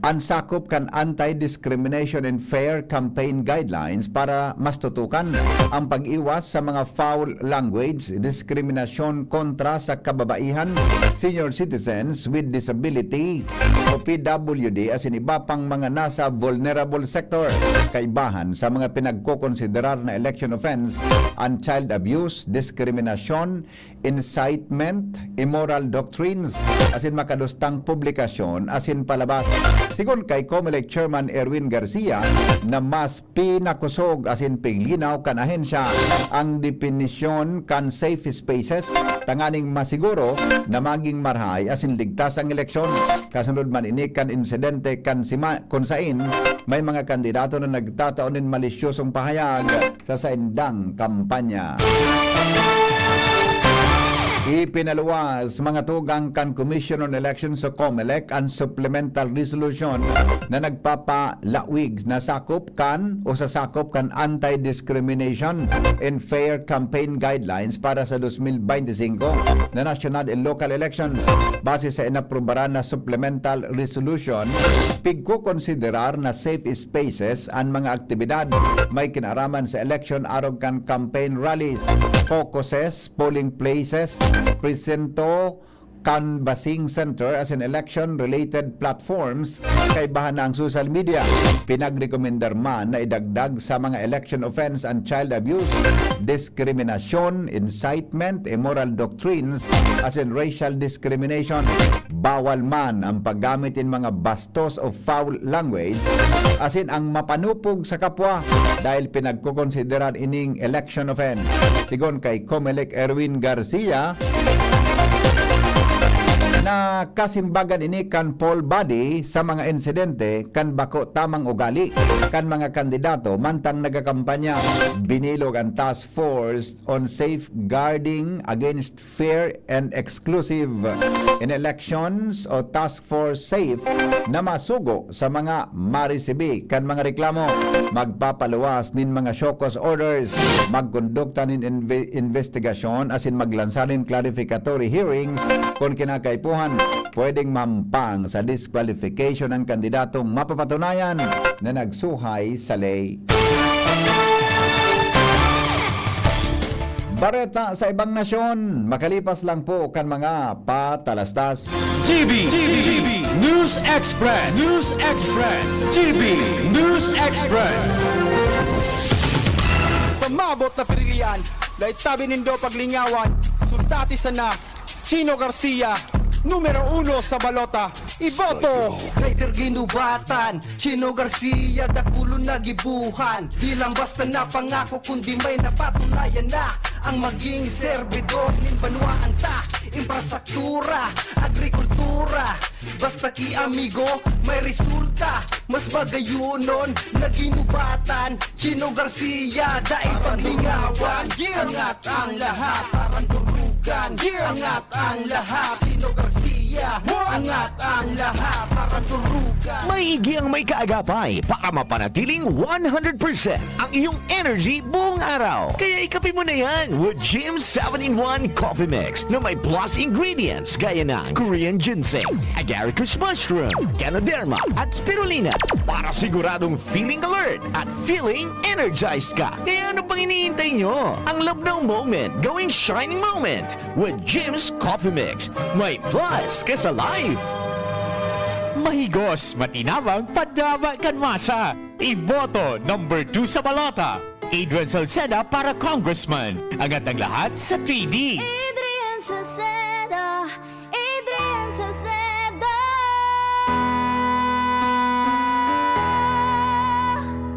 an sakop kan Anti-Discrimination and Fair Campaign Guidelines para mas tutukan ang pag-iwas sa mga foul language, diskriminasyon kontra sa kababaihan, senior citizens with disability o P W D asin iba pang mga nasa vulnerable sector, kaibahan sa mga pinagkokonsiderar na election offense, ang child abuse, diskriminasyon, incitement, immoral doctrines, asin makadustang publikasyon asin palabas. Sigon kay COMELEC Chairman Erwin Garcia na mas pinakusog asin piglinaw kan ahensya ang depinisyon kan safe spaces tanganing masiguro na maging marahay asin ligtas ang eleksyon. Kasunod man ini kan insidente kan sima-, kun sain may mga kandidato na nagtatao nin malisyosong pahayag sa saindang kampanya. Ipinaluwas, mga tugang, kan Commission on Elections o COMELEC an supplemental resolution na nagpapalawig na sakop kan o sa sakop kan Anti-Discrimination and Fair Campaign Guidelines para sa dos mil bente singko na national and local elections. Base sa inaprubaran na supplemental resolution, pigkokonsiderar na safe spaces an mga aktibidad may kinaraman sa eleksyon arog kan campaign rallies, caucuses, polling places, presento, canvassing center asin election-related platforms kaibahan na ang social media. Pinagrekomendar man na idagdag sa mga election offense an child abuse, diskriminasyon, incitement, immoral doctrines, asin racial discrimination. Bawal man ang paggamit nin mga bastos o foul language, asin ang mapanupog sa kapwa, dahil pinagkokonsiderar ining election offense. Sigon kay COMELEC Erwin Garcia, na kasimbagan ini kan poll body sa mga insidente kan bako tamang ugali kan mga kandidato mantang nagakampanya. Binilog ang Task Force on Safeguarding Against Fair and Exclusive in Elections o Task Force SAFE na masugo sa mga maresibi kan mga reklamo. Magpapaluwas nin mga show cause orders, magkondukta nin inve-, investigasyon asin maglansar nin clarificatory hearings kun kinakaipuhan. Pwedeng mahampang sa disqualification ang kandidatong mapapatunayan na nagsuhay sa ley. Bareta sa ibang nasyon, makalipas lang po kan mga patalastas. G B, G B, News Express, News Express, G B News Express. Sa mabot na pirilian, dai tabi nindo paglingawan, sundati sana Chino Garcia, numero uno sa balota. Iboto! Rider ginubatan, Chino Garcia, dakulon na gibuhan. Di lang basta na pangako, kundi may napatunayan na. Ang maging serbidor nin banwaan ta, infrastruktura, agrikultura. Basta ki amigo, may resulta. Mas bagayunon na ginubatan. Chino Garcia, dai paglingawan. Yeah! Angat ang lahat, parang durugan. Yeah! Angat ang lahat, Chino Garcia. What? Angat ang lahat, parang durugan. Maigi ang may kaagapay para mapanatiling one hundred percent ang iyong energy buong araw. Kaya ikape mo na yan with Jim's seven-in-one Coffee Mix na may plus ingredients gaya ng Korean ginseng, agaricus mushroom, ganoderma, at spirulina para siguradong feeling alert at feeling energized ka. Kaya ano pang hinihintay nyo? Ang Labnaw Moment gawing shining moment with Jim's Coffee Mix. May plus ka sa life! Mahigos, matinabang, padaba kan masa. Iboto number two sa balota, Adrian Salceda para congressman. Angat ang lahat sa three D. Adrian Salceda, Adrian Salceda.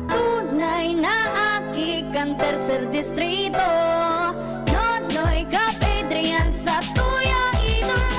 Tunay na aki kan Tercer Distrito. Nonoy Kap Adrian sa tuyang idolo.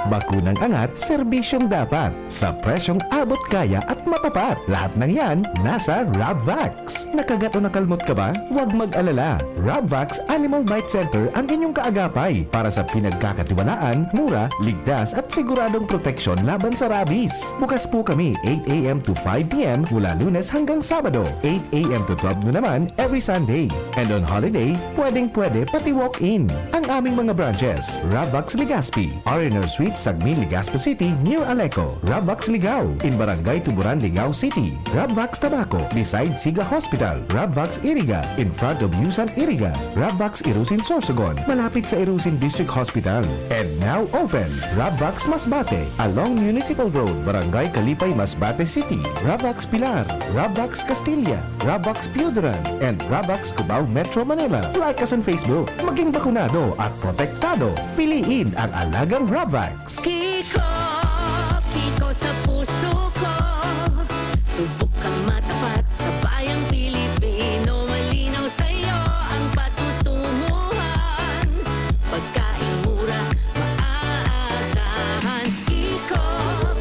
Bakunang angat, serbisyong dapat, sa presyong abot kaya at matapat. Lahat ng yan nasa Rabvax. Nakagat o nakalmot ka ba? Huwag mag-alala. Rabvax Animal Bite Center ang inyong kaagapay para sa pinagkakatiwalaan, mura, ligtas at siguradong proteksyon laban sa rabies. Bukas po kami eight a m to five p m mula Lunes hanggang Sabado, eight a m to twelve noon naman every Sunday. And on holiday, pwedeng-pwede pati walk-in. Ang aming mga branches, Rabvax Legazpi, R and R Suite, Sagmin, Legazpi City, near Aleco. Rabvax Ligao, in Barangay Tuburan, Ligao City. Rabvax Tabaco, beside Siga Hospital. Rabvax Iriga, in front of Yusan Iriga. Rabvax Irusin, Sorsogon, malapit sa Irusin District Hospital. And now open, Rabvax Masbate, along Municipal Road, Barangay Kalipay, Masbate City. Rabvax Pilar, Rabvax Castilla, Rabvax Pioduran, and Rabvax Cubao, Metro Manila. Like us on Facebook. Maging bakunado at protektado. Piliin ang alagang Rabvax. Kiko, Kiko sa puso ko. Subok kang matapat sa bayang Pilipino. Malinaw sa'yo ang patutunguhan. Pagkaing mura, maaasahan. Kiko,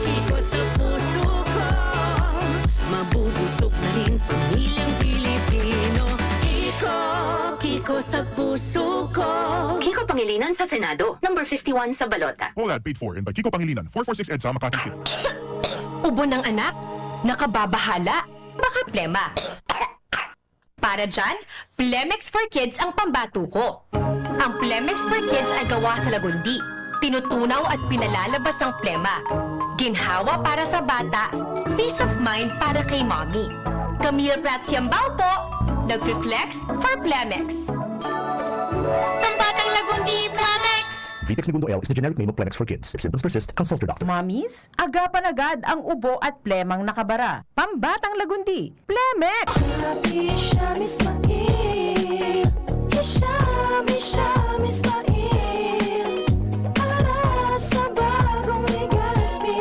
Kiko sa puso ko. Mabubusog na rin pamilyang Pilipino. Kiko, Kiko sa puso ko. Kiko Pangilinan sa Senado, number fifty-one sa balota. Collab paid for and by Kiko Pangilinan, four four six EDSA, Makati City. Ubo ng anak, nakababahala, baka plema. Para dyan, Plemex for Kids ang pambato ko. Ang Plemex for Kids ay gawa sa lagundi. Tinutunaw at pinalalabas ang plema. Ginhawa para sa bata, peace of mind para kay mommy. Camille Prats Yambao po, nagfi-flex for Plemex. Pambatang lagundi, Plemex! Vitex Negundo L is the generic name of Plemex for Kids. If symptoms persist, consult your doctor. Mommies, agapan agad ang ubo at plemang nakabara. Pambatang lagundi, Plemex! Hisham Ismail, Hisham, Hisham Ismail. Para sa bagong Legazpi,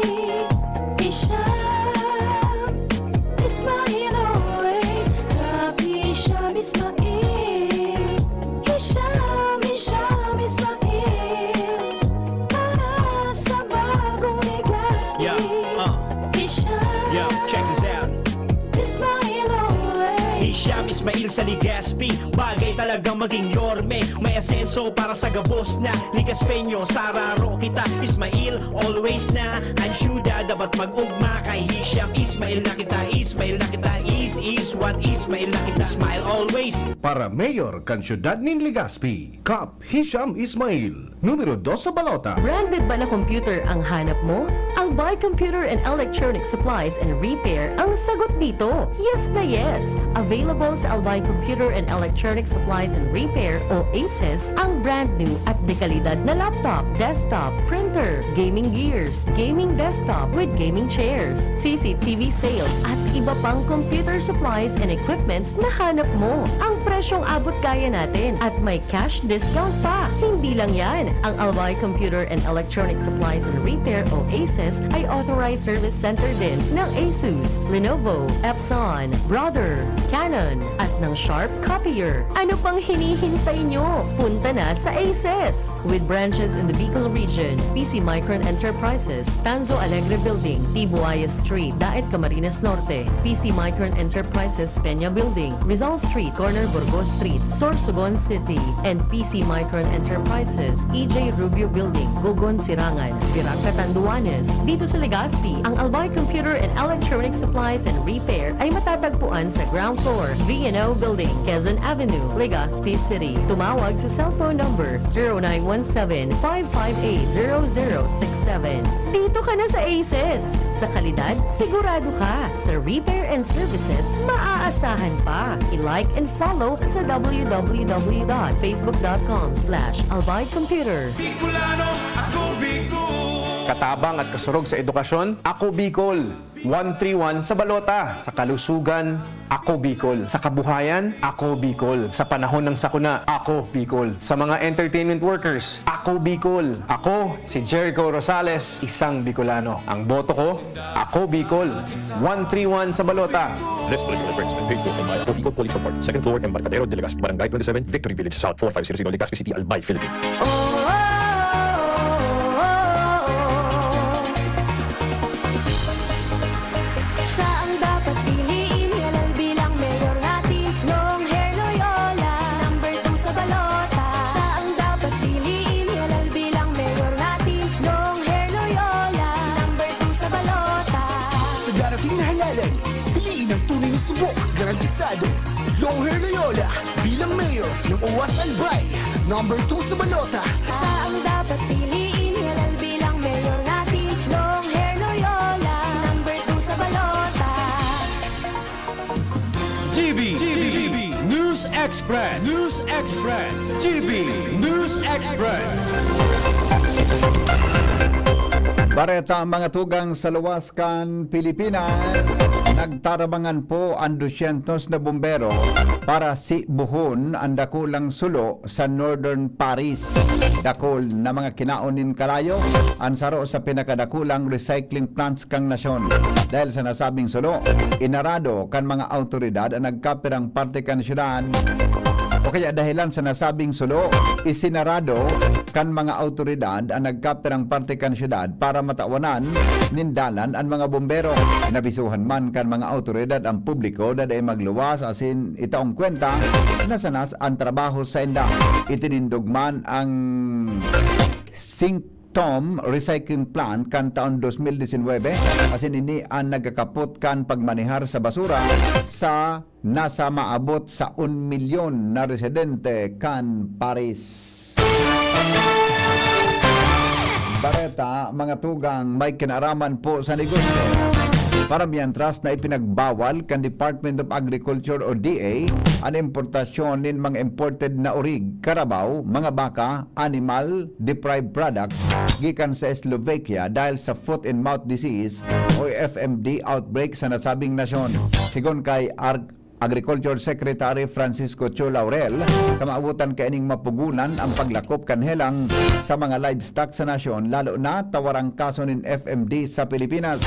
Hisham Ismail always. Hisham Ismail, Hisham, Hisham Ismail. Para sa bagong Legazpi. Yeah, uh. Hisham. Yeah, check this out. Ismail always. Hisham Ismail sa Legazpi. Bagay talagang maging Yorme. May asenso para sa gabos na Legazpeño. Sararo kita, Ismail always na. Ang syudad dapat mag-ugma kay Hisham. Ismail na kita, Ismail na kita. Is, is what, Ismail na kita. Smile always. Para mayor kan syudad nin Legazpi, Kap Hisham Ismail, numero dos sa balota. Branded ba na computer ang hanap mo? Albay Computer and Electronic Supplies and Repair ang sagot dito. Yes na yes! Available sa Albay Computer and Electronic Supplies and Repair o ACES ang brand new at dekalidad na laptop, desktop, printer, gaming gears, gaming desktop with gaming chairs, C C T V sales at iba pang computer supplies and equipments na hanap mo. Ang presyong abot kaya natin at may cash discount pa. Hindi lang yan, ang Albay Computer and Electronic Supplies and Repair o ACES ay authorized service center din ng Asus, Lenovo, Epson, Brother, Canon, at ng Sharp Copier. Ano pang hinihintay nyo? Punta na sa ACES! With branches in the Bicol region, P C Micron Enterprises, Tanzo Alegre Building, Tibuaya Street, Daet, Camarines Norte, P C Micron Enterprises, Peña Building, Rizal Street, corner Burgos Street, Sorsogon City, and P C Micron Enterprises, E J Rubio Building, Gogon, Sirangan, Virac, Catanduanes. Dito sa Legazpi, ang Albay Computer and Electronic Supplies and Repair ay matatagpuan sa ground floor, V and O Building, Quezon Avenue, Legazpi City. Tumawag sa cellphone number zero nine one seven, five five eight, zero zero six seven. Dito ka na sa ACES! Sa kalidad, sigurado ka. Sa repair and services, maaasahan pa. I-like and follow sa w w w dot facebook dot com slash albay computer. Bicolano, ako Bicol. Katabang at kasurog sa edukasyon, ako Bicol. One three one sa balota. Sa kalusugan, ako Bicol. Sa kabuhayan, ako Bicol. Sa panahon ng sakuna, ako Bicol. Sa mga entertainment workers, ako Bicol. Ako si Jericho Rosales, isang Bicolano. Ang boto ko, ako Bicol. One three one sa balota. This political advertisement paid for by Ako Bicol Police Report, second floor, Embarcadero de Legazpi, Barangay twenty-seven, Victory Village South, four five zero zero, Legazpi City, Albay, Philippines. Siya ang dapat piliin, halal bilang mayor natin. Long hair Loyola, number two sa balota. Siya ang dapat piliin, halal bilang mayor natin. Long hair Loyola, number two sa balota. Sa darating na halalan, piliin ang tunay na subok, garantisado. Long hair Loyola bilang mayor ng Owas Albay, number two sa balota. Siya ang dapat piliin, halal bilang mayor natin. Long hair Loyola, number two sa balota. G B, G B, News Express, News Express, G B, News Express. Bareta, mga tugang sa luwas kan Pilipinas, nagtarabangan po an dosyentos na bombero para sibuhon an dakulang sulo sa Northern Paris. Dakul na mga kinaon nin kalayo an saro sa pinakadakulang recycling plants kan nasyon. Dahil sa nasabing sulo, inarado kan mga awtoridad an nagkapirang parte kan syudad, o kaya dahilan sa nasabing sulo, isinarado kan mga awtoridad an nagkapirang parte kan syudad para matawanan nin dalan an mga bombero. Inabisuhan man kan mga awtoridad an publiko na dai magluwas asin itaong kwenta na sanas an trabaho sainda. Itinindog man ang Singtom Recycling Plant kan taon dos mil disinwebe, asin ini an nagkakapot kan pagmanehar sa basura sa nasa maabot sa un milyon na residente kan Paris. Bareta, mga tugang, may kinaaraman po sa negosyo. Para mientras na ipinagbawal kan Department of Agriculture o D A an importasyon nin mga imported na orig, karabaw, mga baka, animal deprived products gikan sa Slovakia dahil sa foot and mouth disease o F M D outbreak sa nasabing nasyon. Sigon kay Ar- Agriculture Secretary Francisco Cho Laurel, kamawotan kaining mapugunan ang paglakop kan helang sa mga livestock sa nasyon, lalo na tawarang kaso nin F M D sa Pilipinas.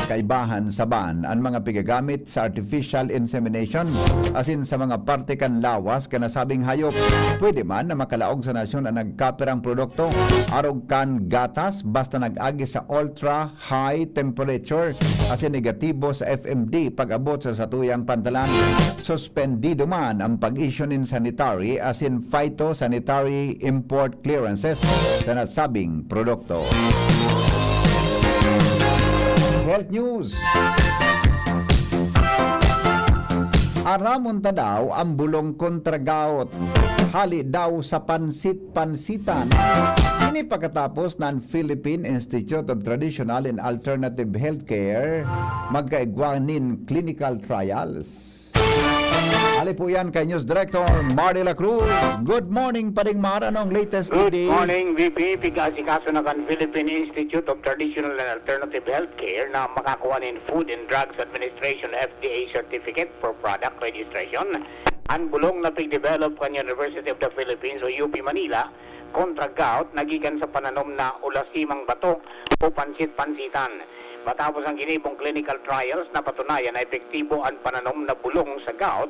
Kaibahan sa ban an mga pigagamit sa artificial insemination asin sa mga parte kan lawas kan nasabing hayop. Pwede man na makalaog sa nasyon an nagkapirang produkto, arog kan gatas, basta nag-agi sa ultra high temperature asin negatibo sa F M D pag-abot sa satuyang pantalan. Suspendido man ang pag-issue nin sanitary asin phytosanitary import clearances sa nasabing produkto. Health News. Aramon ta daw ang bulong kontra gout. Hali daw sa pansit-pansitan. Ini pagkatapos na ang Philippine Institute of Traditional and Alternative Healthcare magkaigwa nin clinical trials. Hali po yan kay News Director Mardy La Cruz. Good morning, Pading Mar. Anong latest Good today? Morning, V P. Pig-aasikaso na kan Philippine Institute of Traditional and Alternative Healthcare na makakuha nin Food and Drugs Administration, F D A, certificate for product registration an bulong na pig-develop kan University of the Philippines o U P Manila kontra gout na gikan sa pananom na ulasimang bato o pansit-pansitan. Matapos ang ginibong clinical trials, napatunayan na epektibo an pananom na bulong sa gout,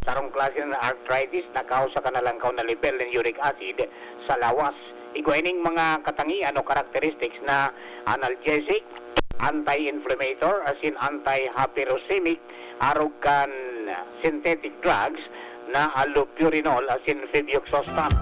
sarong klase na arthritis na kausa kan halangkaw na lebel nin uric acid sa lawas. Igwa ining mga katangian o characteristics na analgesic, anti-inflammator, asin anti-hyperuricemic, arog kan synthetic drugs na allopurinol asin febuxostat.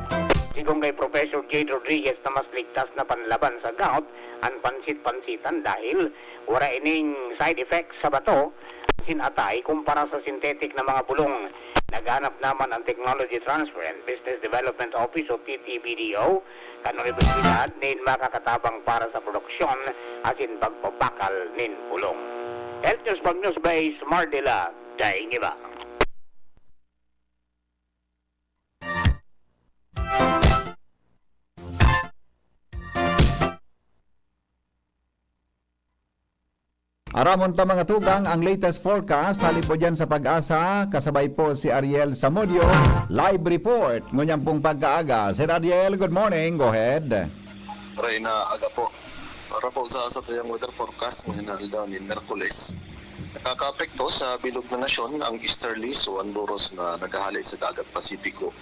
Sigon kay Professor Jade Rodriguez na mas ligtas na panlaban sa gout an pansit-pansitan dahil wara ining side effects sa bato asin atay kumpara sa synthetic na mga bulong. Naghahanap naman ang Technology Transfer and Business Development Office o T T B D O kan Universidad nin makakatabang para sa produksyon asin pagbabakal nin bulong. Health News Pag News by Smart Dela, Daing Iba. Aramon ta, mga tugang, ang latest forecast hali po dyan sa PAGASA, kasabay po si Ariel Samudio. Live report ngunyan pong pagkaaga. Sir Ariel, good morning. Go ahead. Reyna, aga po. Para po sa satuyang weather forecast ngayong aldaw ni Miyerkules, nakakaapekto sa bilog na nasyon ang easterlies o ang doros na naghahali sa Dagat Pasipiko.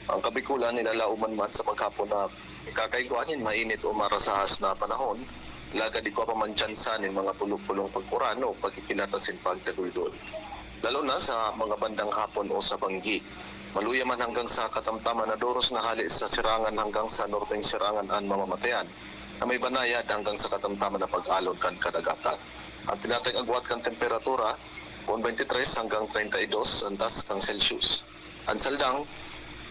Ang Kabikulan, nilalaoman man sa maghapon na ikakaigwa nin mainit o marasahas na panahon, lagad igwa pa man tsansa nin mga pulok-pulong pag-uran o pagkikilata sin pagdaguldol, lalo na sa mga bandang hapon o sa banggi. Maluya man hanggang sa katamtaman na doros na hali sa sirangan hanggang sa norteng sirangan an mamamatayan, na may banayad hanggang sa katamtaman na pag-alon kan kadagatan. Ang tinatayong agwat kan temperatura, kun twenty-three hanggang treinta y dos antas kan Celsius. An saldang,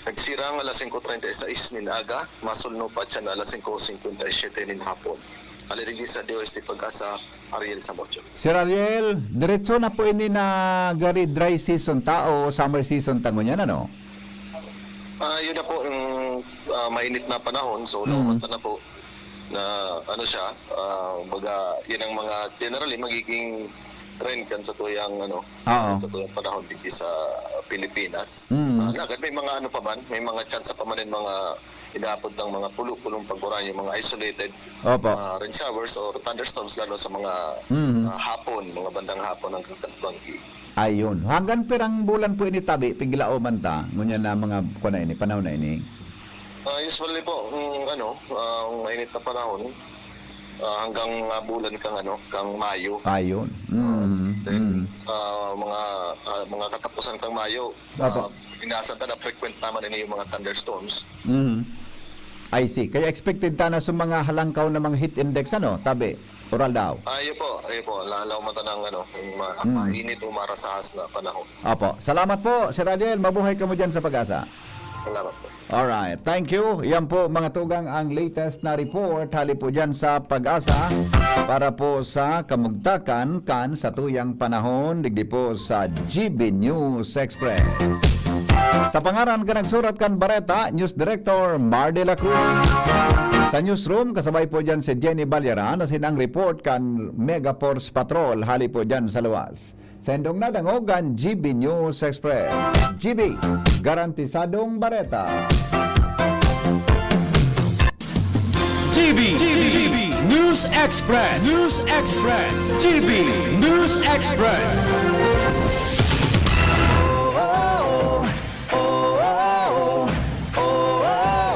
nagsirang alas singko treinta y seis nin aga, masulno pa siya na alas singko singkwenta y siyete nin hapon. Hali digdi sa D O S T PAGASA, Ariel Samudio. Sir Ariel, diretso na po ini na gari dry season ta o summer season ta ngunyan, ano? Ah, yun na po, yung, ah, mainit na panahon, so, mm, naumanta na po na, ano siya, ah, baga, yan ang mga, generally, magiging trend kan sa tuyang, ano, Oo. Sa tuyang panahon digdi sa Pilipinas. Mm. Ah, lagad may mga ano pa man, may mga tsansa pa man yung mga inaapod ng mga pulo-pulong pag-uran, yung mga isolated, Opo. ah, rain showers or thunderstorms, lalo sa mga, Mm. ah, hapon, mga bandang hapon hanggang sa banggi. Ayun. Hanggang pirang bulan po ini tabi, piglaoman ta, ngunyan na mga, kuwan na ini, panahon na ini? Ah, usually po, mm, ano, ah, ang mainit na panahon, ah, hanggang, ah, bulan kang, ano, kang Mayo. Ayun. Mm, Then, mm. ah, mga, ah, mga katapusan kang Mayo, Opo. ah, inaasahan ta na frequent naman ini yung mga thunderstorms. Mm. I see. Kaya expected ta na sa mga halangkaw na mga heat index, ano, tabi, oral daw. Ah, iyo po, iyo po. Lalaw mata ng, ano, yung ma-, Mm. mainit o marasahas na panahon. Opo. Salamat po, Sir Ariel. Mabuhay kamo dyan sa PAGASA. Salamat po. Alright. Thank you. Yan po, mga tugang, ang latest na report hali po dyan sa PAGASA para po sa kamugtakan kan sa tuyang panahon, digdi po sa G B News Express. Sa pangaran kan nagsurat kan bareta, News Director Mar de la Cruz. Sa newsroom, kasabay po dyan si Jenny Balyaran, asin ang report kan Megaforce Patrol hali po dyan sa luwas. Sendong nadangog an G B News Express. G B, garantisadong bareta. G B, G B, News Express, News Express, G B News Express.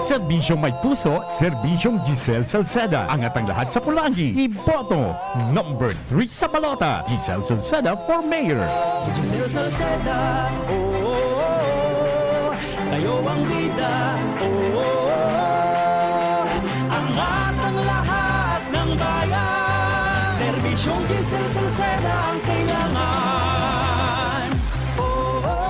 Serbisyong may puso, Serbisyong Giselle Salceda. Angat ang lahat sa pulanggi. Iboto, number three sa balota, Giselle Salceda for mayor. Giselle Salceda, oo, kayo ang bida, oo, angat ang lahat ng bayan. Serbisyong Giselle Salceda ang kailangan. Oo.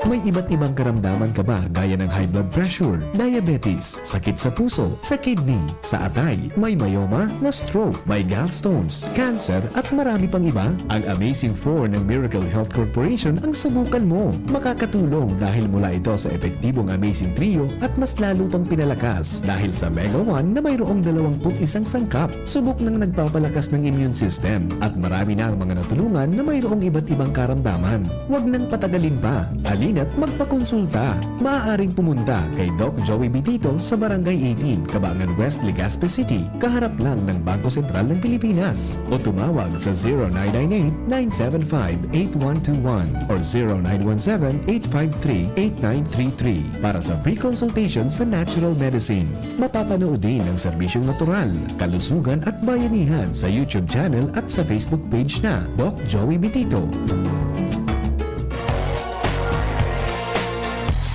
May iba't ibang karamdaman ka ba, gaya ng high blood pressure, diabetes, sakit sa puso, sa kidney, sa atay, may myoma, na-stroke, may gallstones, cancer, at marami pang iba? Ang Amazing Four ng Miracle Health Corporation ang subukan mo. Makakatulong dahil mula ito sa epektibong Amazing Trio at mas lalo pang pinalakas dahil sa Mega One na mayroong dalawampu't isang sangkap. Subok ng nagpapalakas ng immune system at marami na ang mga natulungan na mayroong iba't ibang karamdaman. Huwag nang patagalin pa. Halina't magpakonsulta. Maaaring pumunta kay Doc Joey Bitito sa Barangay eighteen, Cabangan West, Legazpi City, kaharap lang ng Bangko Sentral ng Pilipinas. O tumawag sa zero nine nine eight, nine seven five, eight one two one or zero nine one seven, eight five three, eight nine three three para sa free consultation sa natural medicine. Mapapanood din ang serbisyong natural, kalusugan at bayanihan sa YouTube channel at sa Facebook page na Doc Joey Bitito.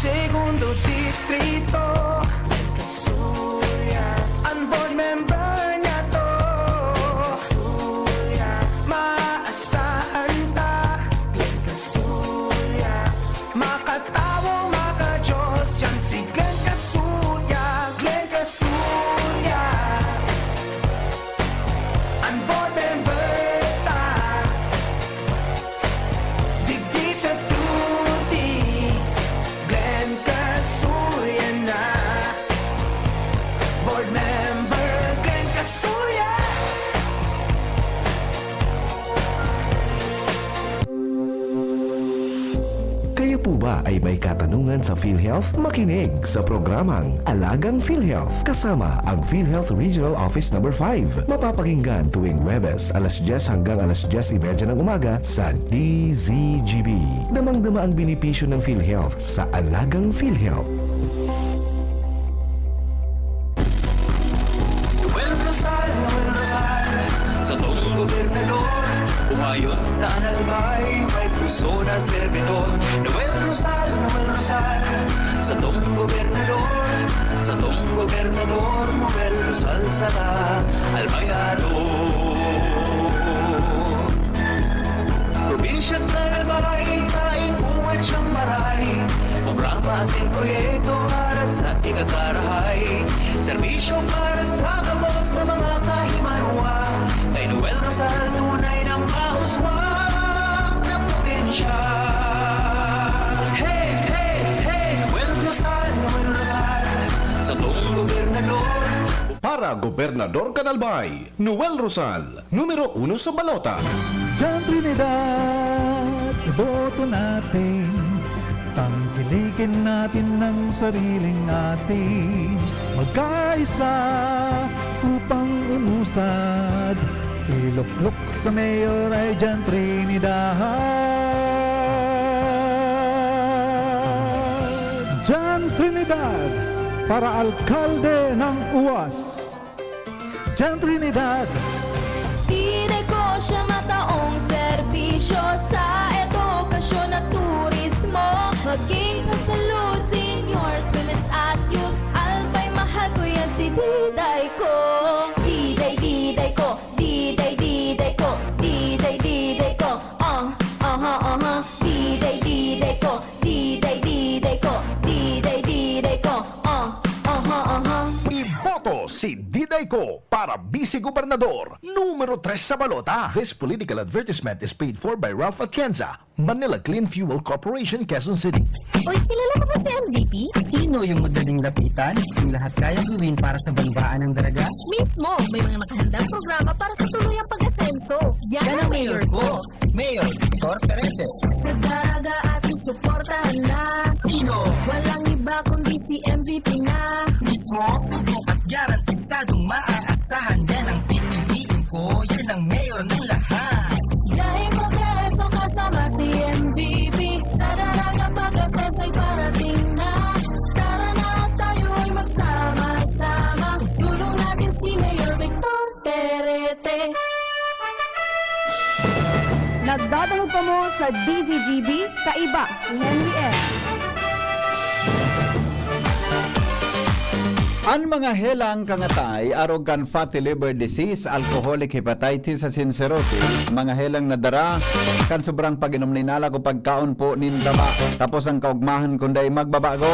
Segundo Distrito, an board member niya to. Maasahan ta, Glenn Casulla. Makatawo, maka-Diyos, yan si Glenn Casulla, Glenn Casulla. An board member ta. Po ba ay may katanungan sa PhilHealth? Makinig sa programang Alagang PhilHealth kasama ang PhilHealth Regional Office Number five. Mapapakinggan tuwing Huwebes, alas dyes hanggang alas dyes y media ng umaga sa D Z G B. Damang-dama ang benepisyo ng PhilHealth sa Alagang PhilHealth. Noel Rosal, Noel Rosal, satong gobernador, umayon ta an Albay, may puso na serbidor. Noel Rosal, Noel Rosal, satong gobernador, satong gobernador, Noel Rosal saka Albayano. Probinsya kan Albay, kain buhay siyang maray. Programa asin proyekto para sa ikakarahay. Serbisyo para sa gabos na mga kahimanwa. Kay Noel Rosal, tunay na mahuswang na probinsya. Hey, hey, hey, Noel Rosal, Noel Rosal, satong gobernador. Para gobernador kan Albay, Noel Rosal, numero uno sa balota. Diyan Trinidad, iboto natin. Tangkilikin natin ng sariling atin. Magkaisa upang umusad. Iluklok sa mayor ay Diyan Trinidad. Diyan Trinidad para alkalde ng UAS. Diyan Trinidad. Tinay ko siya mataong serbisyo sa edukasyon at turismo. Maging sa salud, seniors, women's at youth. Albay, mahal ko yan si Diday ko. Diday, Diday ko. Diday, Diday ko. Diday, Diday ko. Ah, aha, aha. Diday, Diday ko. Diday, Diday ko. Diday, Diday ko. Ah, aha, aha. Iboto si Diday ko para bise-gobernador, numero tres sa balota. This political advertisement is paid for by Ralph Atienza, Manila Clean Fuel Corporation, Quezon City. Uy, kilala ko ba si M V P? Sino yung madaling lapitan? Yung lahat kayang gawin para sa banwaan ng Daraga? Mismo! May mga nakahandang programa para sa tuluyang pag-asenso. Yan ang mayor ko! Mayor Victor Perete. Sa Daraga ating suportahan na. Sino? Walang iba kundi si M V P na. Mismo, subok at garantisadong maaasahan. Yan ang pipiliin ko, yan ang mayor ng lahat. Dahil progreso kasama si M V P. Sa Daraga pag-asenso'y parating na. Tara na at tayo'y magsama-sama. Isulong natin si Mayor Victor Perete. Nagdadangog kamo sa D Z G B, kaiba si Henry M. An mga helang kan atay, arog kan fatty liver disease, alcoholic hepatitis asin cirrhosis, mga helang nadara kan sobrang pag-inom nin alak o pagkaon po nin taba, tapos an kaogmahan kun dai magbabago.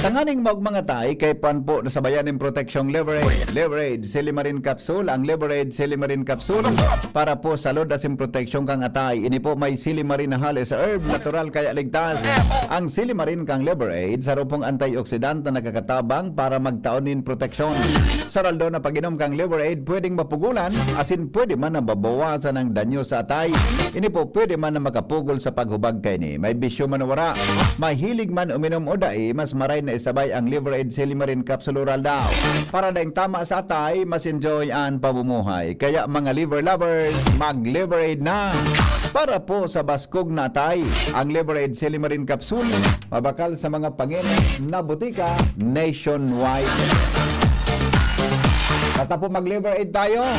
Tanganing maogma an atay, kaipuhan po na sabayan nin proteksyong Liver Aid, Liver Aid, Silimarin Capsule, ang Liver Aid, Silimarin Capsule, para po sa salud asin proteksyon kan atay. Ini po may silimarin na halis herb, natural kaya ligtas. Ang silimarin kan Liver Aid, saro pong antioxidant na nakakatabang para magtao nin proteksyon. Sa aldaw na pag-inom kan Liver Aid, pwedeng mapugolan, asin pwede man na mabawasan ang danyo sa atay. Ini po pwede man na makapugol sa paghubag kaini. May bisyo man o wara, mahilig man uminom o dai, mas maray na isabay ang Liver Aid Silimarin Capsule Oral daw. Para daing tama sa atay, mas enjoy an pamumuhay. Kaya mga liver lovers, mag-Liver Aid na! Para po sa baskog na atay, ang Liver Aid Silimarin Capsule, mabakal sa mga panginom na botika nationwide. Basta po mag-Liver Aid tayo, ha?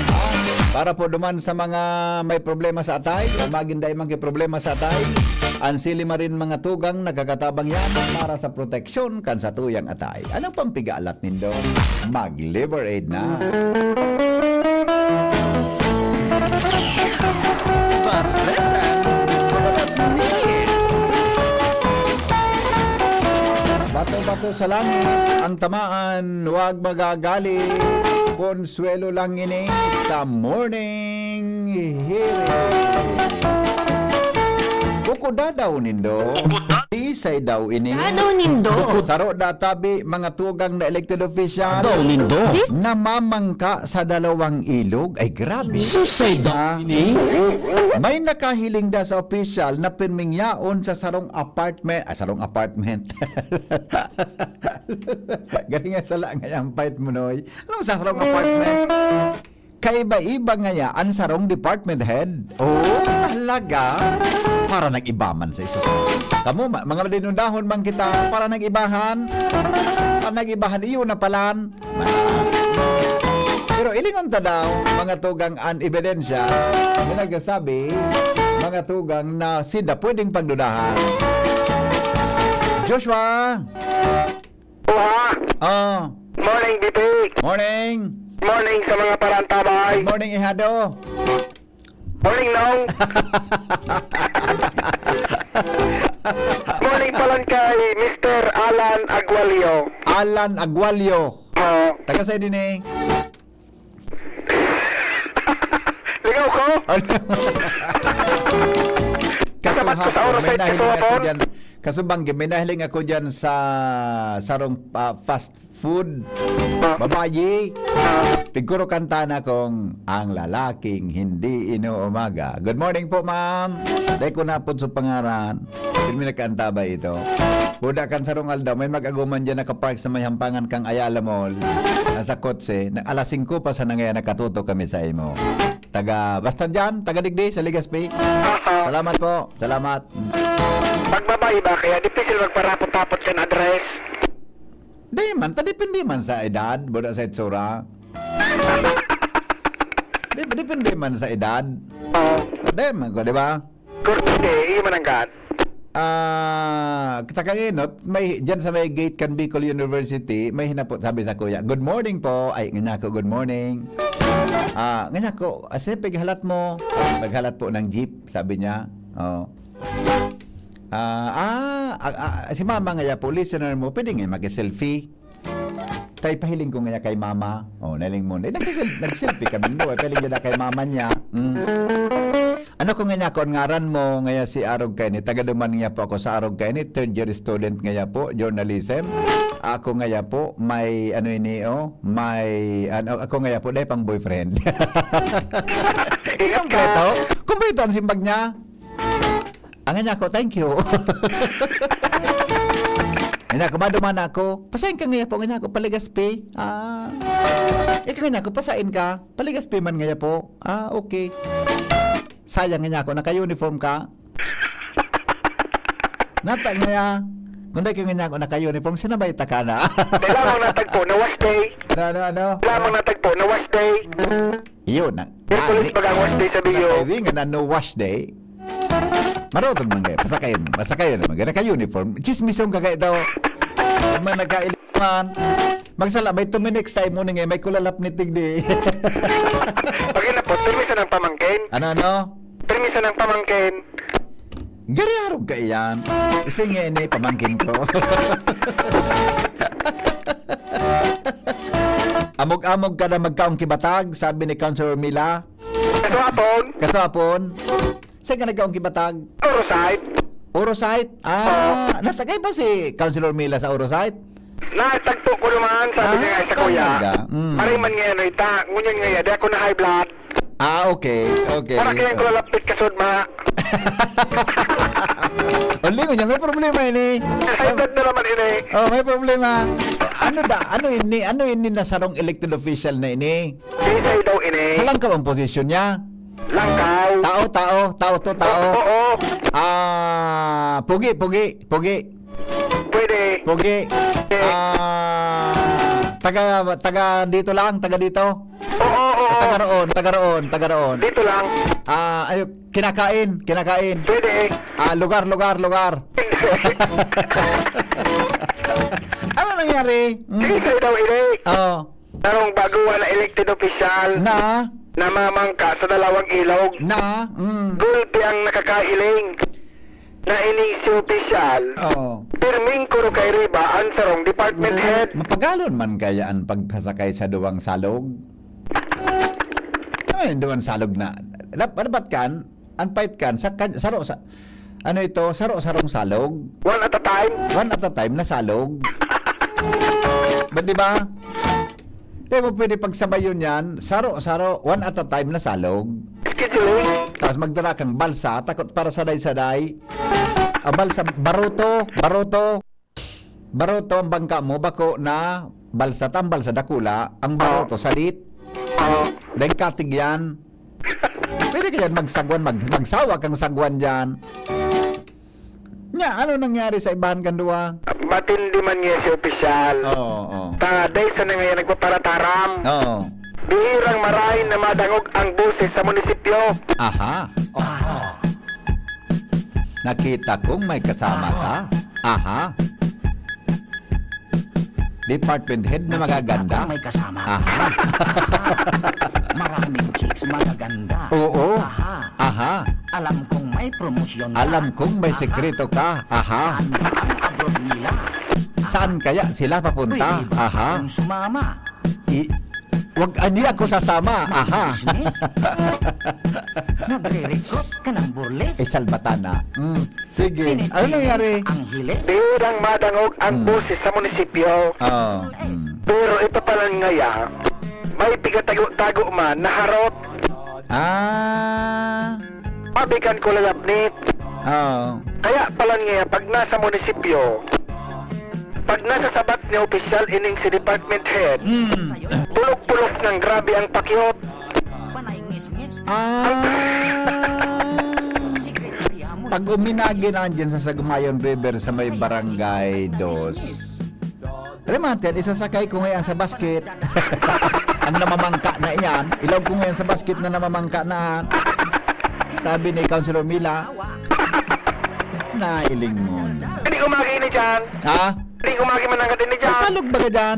Para po duman sa mga may problema sa atay, o magin dai man ki problema sa atay, ang Silimarin mga tugang nakakatabang yan para sa proteksyon kan satuyang atay. Anong pampigaalat nindo? Mag-Liver Aid na! Bato-bato sa langit ang tamaan, wag magagalit. Konsuelo lang ini sa morning hearing. Kuda daw nindo. Kuda? Isay daw ini. Kuda daw nindo. Saro da tabi, mga tugang na elected official. Daw nindo. Sis? Namamangka sa dalawang ilog. Ay, grabe. Susay daw ini. May nakahiling da sa official na pirming yaon sa sarong apartment. Ah, sarong apartment. Galing nga sala nga yung fight mo, Noy. Anong sarong apartment? Kaiba-iba ngaya an sarong department head. Oh, talaga? Para nag-iba man sa iso. Kamo, ma-, mga dinundahon man kita, para nag-ibahan. Para nag-ibahan, iyo na palan. Pero ilingon ta daw, mga tugang an ebidensya, na nagsasabi, mga tugang na sinda pwedeng pagdudahan. Joshua! Oha! Oh. Morning, B P. Morning. Morning sa mga parantabay. Good morning, Ihado. Morning, Nong. Morning palan kay Mister Alan Agualio. Alan Agualio. Oo. Taga sa'yo din eh. Ligaw ko? Kaso Sa hapon, may Matasaurus, nahiling ako Kasoton? Dyan. Kaso banggi, may nahiling ako dyan sa sarong, ah, fast food. Ah. Babayi. Ah. Pigkuro kanta na kung ang lalaking hindi inuumaga. Good morning po, ma'am. Dahil ko napod sa pangaran. Pirmi nagkaanta ba ito? Buda kan sarong aldaw, may mag-aguman dyan nakapark sa may hampangan kang Ayala Mall. Nasa kotse, na alas singko pa sa nangaya nakatutok kami sa imo. Taga, basta dyan, taga digdi, sa Legazpi. Aha. Salamat po, salamat. Pagbabae ba, kaya difícil magparapot-tapot kan address? Di man, ta depende man sa edad, buda sa itsura. Di, depende man sa edad. Oo. Di man ko, di ba? Kurtide, iyo man ang gaan. Ah, kita kang inot, may, dyan sa may gate kan Bicol University, may hinapot, sabi sa kuya, "Good morning po." Ay, nganyako, "Good morning." Ah, nganyako, "Asa yung paghalat mo?" "Paghalat po ng jeep," sabi niya. Oh. Ah, ah, ah, ah, si mama ngaya po, listener mo, pwede nga mag-selfie. Tay, pahiling ko ngaya kay mama. Oh, nahiling mo. Eh, nag-self-, nag-selfie kami mo. Eh, pahiling niya kay mama niya. Mm. Ano ko nganyako, ang ngaran mo, ngaya si Arog Kaini. Taga Duman ngaya po ako sa Arog Kaini. Third year student ngaya po, journalism. Ako ngaya po, may ano ini, oh, may, ano, ako ngaya po, dahil pang boyfriend. Di kompleto? Kompleto ang simbag niya. Ang nganyako, "Thank you." Nganyako, maduman ako. "Pasain ka ngaya po?" Nganyako, "Pa Legazpi." "Ah." Ika nganyako, "Pasain ka?" "Pa Legazpi man ngaya po." "Ah, okay." "Sayang," nganyako, "naka-uniform ka." Nata ngaya, kung dai ka nganyako naka-uniform, sinabay ta ka na. Kailangan natagpo na wash day. Ano, ano, ano? Kailangan natagpo na wash day. Iyo na. Merkulis baga ang wash day sa Biyo. Nakaiwi nga na no wash day. Marutod man kayo. Pasakayon. Pasakayon naman kayo. Naka-uniform. Chismisong ka kayo daw. Huwag man nagkailiman. Magsala, may two minutes time mo na nga. May kulalap ni Tigdi. Pag inapot, permiso ng pamangkin. Ano, ano? Permiso ng pamangkin. Gari arog ka iyan. Kasi nga ini, pamangkin ko. Amog-amog ka na magkaong kibatag, sabi ni Councilor Mila. Kaso hapon. Kaso hapon. Saan ka nagkaong kibatag? Orosite. Orosite? Ah, natagay pa si Councilor Mila sa Orosite? Natagpo ko naman, sabi Ah, niya nga sa kuya. talaga? Mm. Maray man ngayon, Rita. Ngunyan ngayon, di ako na high blood. Ah, okay, okay. Para kaya ko lalapit ka, Sud, ma. Only mo niya, may problema ini. High blood na naman ini. Oh, may problema. Ano da, ano ini, ano ini na sarong elected official na ini? Isay daw ini. Sa langkaw ang posisyon niya? Langkaw. Tao, tao, tao to, tao. Oo, oo. Ah, pugi, pugi, pugi. Pwede. Pugi. Eh. Ah, taga, taga dito lang, taga dito. Oo, oo, oo. Taga roon, taga roon, taga roon. Dito lang. Ah, ayo, kinakain, kinakain. Pwede. Ah, lugar, lugar, lugar. Ano nangyari? Mm. Isay daw ini. Oo. Tarong baguhan na elected official Na? namamangka sa dalawang ilog. Na? Mm. Gulpi ang nakakahiling na ining si opisyal. Oo. Pirming kuro kay Riba ang sarong department head. Mapagalon man kaya ang pagpasakay sa duwang salog? Ay, duwang salog na. Dap-, dapat kan, ang pait kan, sa kan-, saro sa, Ano ito? Saro-sarong salog? One at a time? One at a time na salog. Ba, di ba? Di mo pwede pagsabayon yan. Saro-saro, one at a time na salog. Scheduling? Tapos magdala kang balsa, takot para saday-saday. Ah, balsa, baruto, baruto. Baruto ang bangka mo, bako na balsa, ta ang balsa dakula, ang baruto, salit. Dahil katig yan. Pwede ka yan magsagwan, mag-, magsawa kang sagwan dyan. Nya, ano nangyari sa ibahan kan duwa? Matindi man niya si opisyal. Oo, oo. Ta, dahil sa nangyayari nagpaparataram. Oo. Bihirang marahin na madangog ang boses sa munisipyo. Aha. Nakita kong may kasama ka. Aha. Department head na magaganda. May kasama. Aha. Maraming chicks magaganda. Oo. Aha. Aha. Alam kong may promosyon ka. Alam kong may Aha. sekreto ka. Aha. Saan ba ang abroad nila? Saan kaya sila papunta? Pwede ba Aha. akong sumama? I-, wag, ani ako sasama. Aha. Business? Nagre-recruit ka ng burles? Eh, salbatana. Mm. Sige. Ano nangyari? Ang hiling. Bihirang madangog ang Hmm. boses sa munisipyo. Oh. Hmm. Pero ito palang ngaya, may pigatago-tago man na harot. Ah. Sabi kan Kuya Lapnit. Oo. Kaya palan ngaya, pag nasa munisipyo, pag nasa sabat ni opisyal ining si department head, Hmm. bulok-bulok nang grabe ang pakyot. Ah. Pag uminagi na dyan sa Sagmayon River sa may Barangay Dos. Remate, isasakay ko ngayon sa basket. Ang namamangka na iyan, ilaw ko ngayon sa basket na namamangka na. Sabi ni Councilor Mila, nailing mo na. Hindi ko makini dyan. Ha? Hindi ko makini manangkat ini dyan. Masalog ba ka dyan?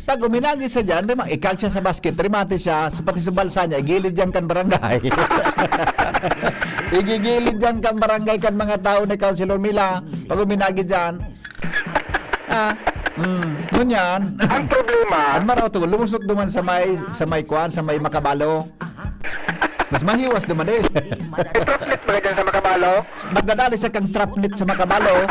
Pag uminagi sa dyan, rema-, ikag siya sa basket, remate siya, sa pati sa balsa niya, igilid dyan kan barangay. Igigilid dyan kan barangay kan mga tao ni Councilor Mila. Pag uminagi dyan, ah, mm, ngunyan. Ang problema, Ang maraw to, lumusot duman sa may, sa may kuan, sa may Makabalo. Mas mahiwas duman eh. May traffic ba dyan sa Makabalo? Magdadali siya kang trapnit sa Makabalo.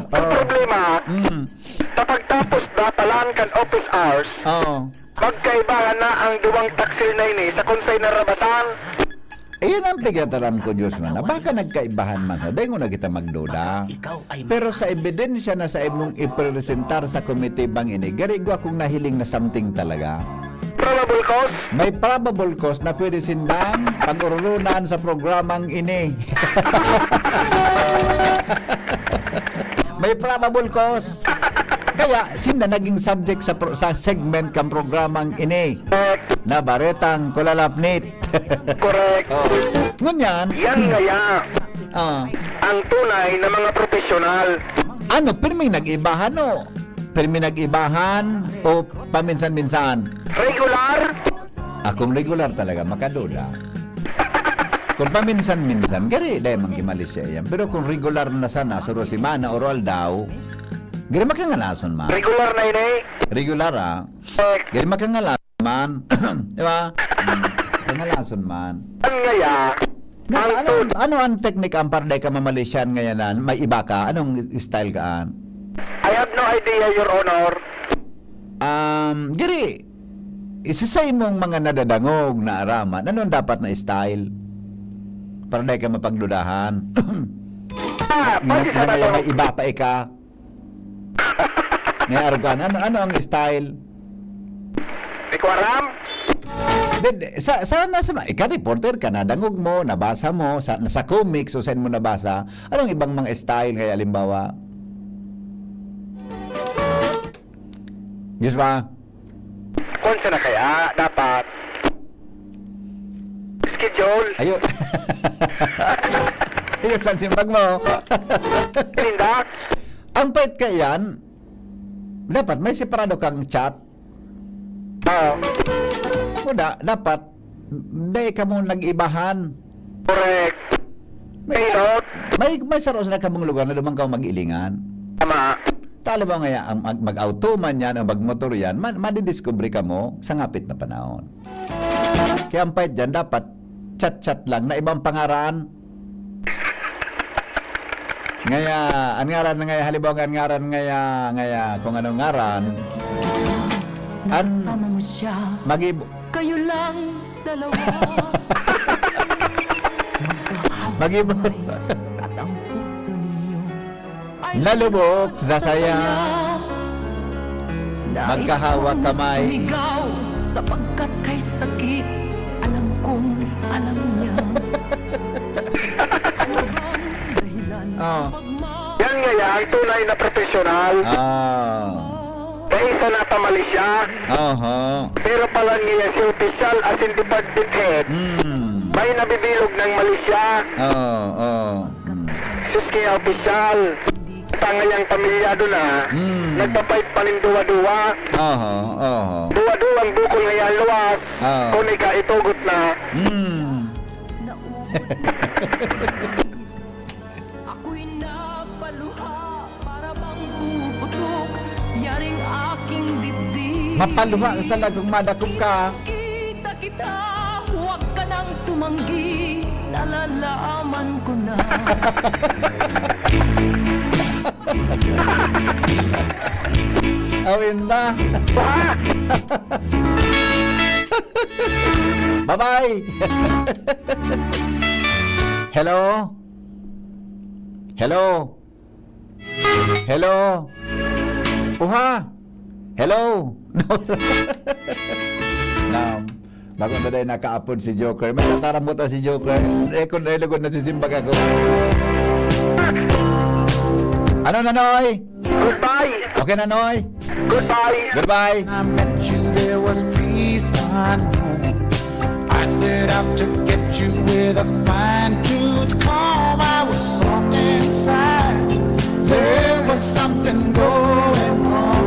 Ang Oh. problema, Mm. kapag tapos dapalan kan office hours, Oo. magkaibahan na ang duwang taksil na ini sa konsay na rabasan. Iyan ang pigataram ko, Diyos man, na baka nagkaibahan man sa, dahil na kita magduda. Pero sa ebidensya na sa imong ipresentar sa komite bang ini, gari gwa kong nahiling na something talaga. Probable cause? May probable cause na pwede sindang pag-orolonan sa programang ini. May probable cause. Kaya, sinda naging subject sa pro-, sa segment kang programang ini. Correct. Na baretang kulalapnit. Correct. Oh. Ngunyan, Yan ngaya ah, ang tunay na mga profesional. Ano, pirming nag-ibahan o? Pirming nag-ibahan o paminsan-minsan? Regular? Ah, kung regular talaga, makaduda. Kung paminsan-minsan, gari, dahil man kimalisya yan. Pero kung regular na sana, suro semana, oro aldaw, gari makangalason man. Regular na ini. Regular, ah. Eh, Gari makangalason man. Di ba? Hmm. Kangalason man. Ang ngaya, Ano, ang ano, tut- ano ang teknik ang para dai ka mamalisyan ngayon na may iba ka? Anong style ka? I have no idea, Your Honor. Um, giri, isisay mong mga nadadangog na araman. Anong dapat na style? Para dai ka mapagdudahan. Ah, Na, pwede sa na ngayon tanong. may iba pa ika. May arugan. Ano, ano ang style? Di ko aram. Then, sa, sa, nasa, ma-, ikaw, reporter ka, nadangog mo, nabasa mo, sa, sa comics, o saan mo nabasa, anong ibang mga style, kaya halimbawa? Diyos ba? Kung saan na kaya, dapat? Schedule. Ayun. Ayun, saan simbag mo? Linda? Ang pait ka yan, dapat may separado kang chat. Oo. Kuda, dapat, dai ka mo nag-ibahan. Correct. May, Pilot. may, may saro sa kamong lugar na duman ka mag-ilingan. Tama. Talo ba nga ang mag-, mag-auto man yan o magmotor yan, ma-, madidiscovery ka mo sa ngapit na panahon. Kaya ang pait dyan, dapat chat-chat lang na ibang pangaran. Ngaya, an ngaran na ngaya, halimbawa, an ngaran ngaya, ngaya, kung anong ngaran. An Nasama mo siya. Magib- Kayo lang dalawa. Magkahawak Magib- kamay at ang puso ninyo ay Nalubog sa saya. Nais Magkahawak kong kamay. Sumigaw, sapagkat kay sakit, alam kong alam niya. Ano bang dahilan Oh. pag ma- Yan ngaya ang tunay na professional. Ah. Kaysa nasa Malaysia. Oho. Pero pala niya si opisyal asin department head. Hmm. May nabibilog ng Malaysia. Oo, oo. Hmm. Sus, kaya opisyal. Tangayang pamilyado na. Hmm. Nagpa-fight pa nin duwa-duwa. Oho, oho. Duwa-duwang bukol ngaya luwas. Oo. Kung ika itugot na. Hmm. Ako'y napaluha para bang puputok, yaring aking dibdib. Mapaluha ka talagang madakop ka. Kita kita, huwag ka nang tumanggi, nalalaman ko na. Awin na. Bye-bye! Hello? Hello? Hello? Uha? Hello? Nam, bako na dahil nakaapod si Joker. May tataramot na si Joker. Eh, kung nahilugod na sisimbag ako. Ano, Nanoy? Goodbye. Okay, Nanoy. Goodbye. Goodbye. I met you, there was peace unknown. I set out to get you with a fine tooth comb. I was soft inside. There was something going on.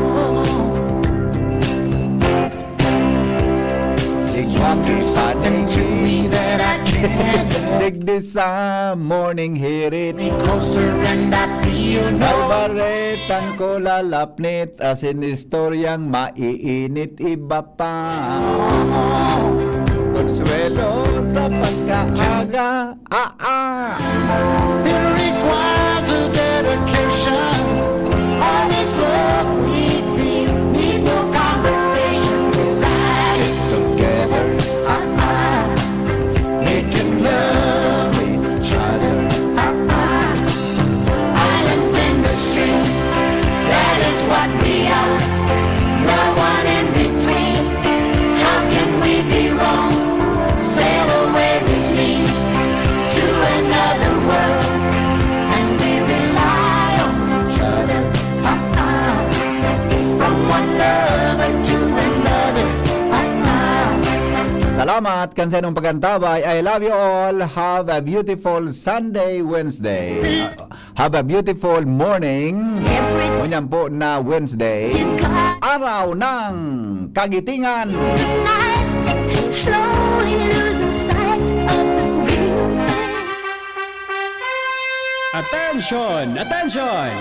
Something to me that I can't Digdi sa morning hirit. Me closer and I feel no Ay, baretang ko lalapnit, asin istoryang maiinit iba pa. Konsuelo sa pagkaaga, ah, ah. It requires a dedication. All this love we feel needs no conversation. We ride it together, ah, ah. Making love with each other, ah, ah. Islands in the stream, that is what we are. No one in between. How can we be wrong? Sail away with me to another world, and we rely on each other. Ah, ah. From one lover to another. Ah, ah. Salamat kan sa inyong pag-antabay. I love you all. Have a beautiful Sunday, Wednesday. Ah, have a beautiful morning. Everything Ngunyan po na Wednesday, you got araw ng kagitingan. Tonight, slowly losing sight of the real thing. Attention! Attention!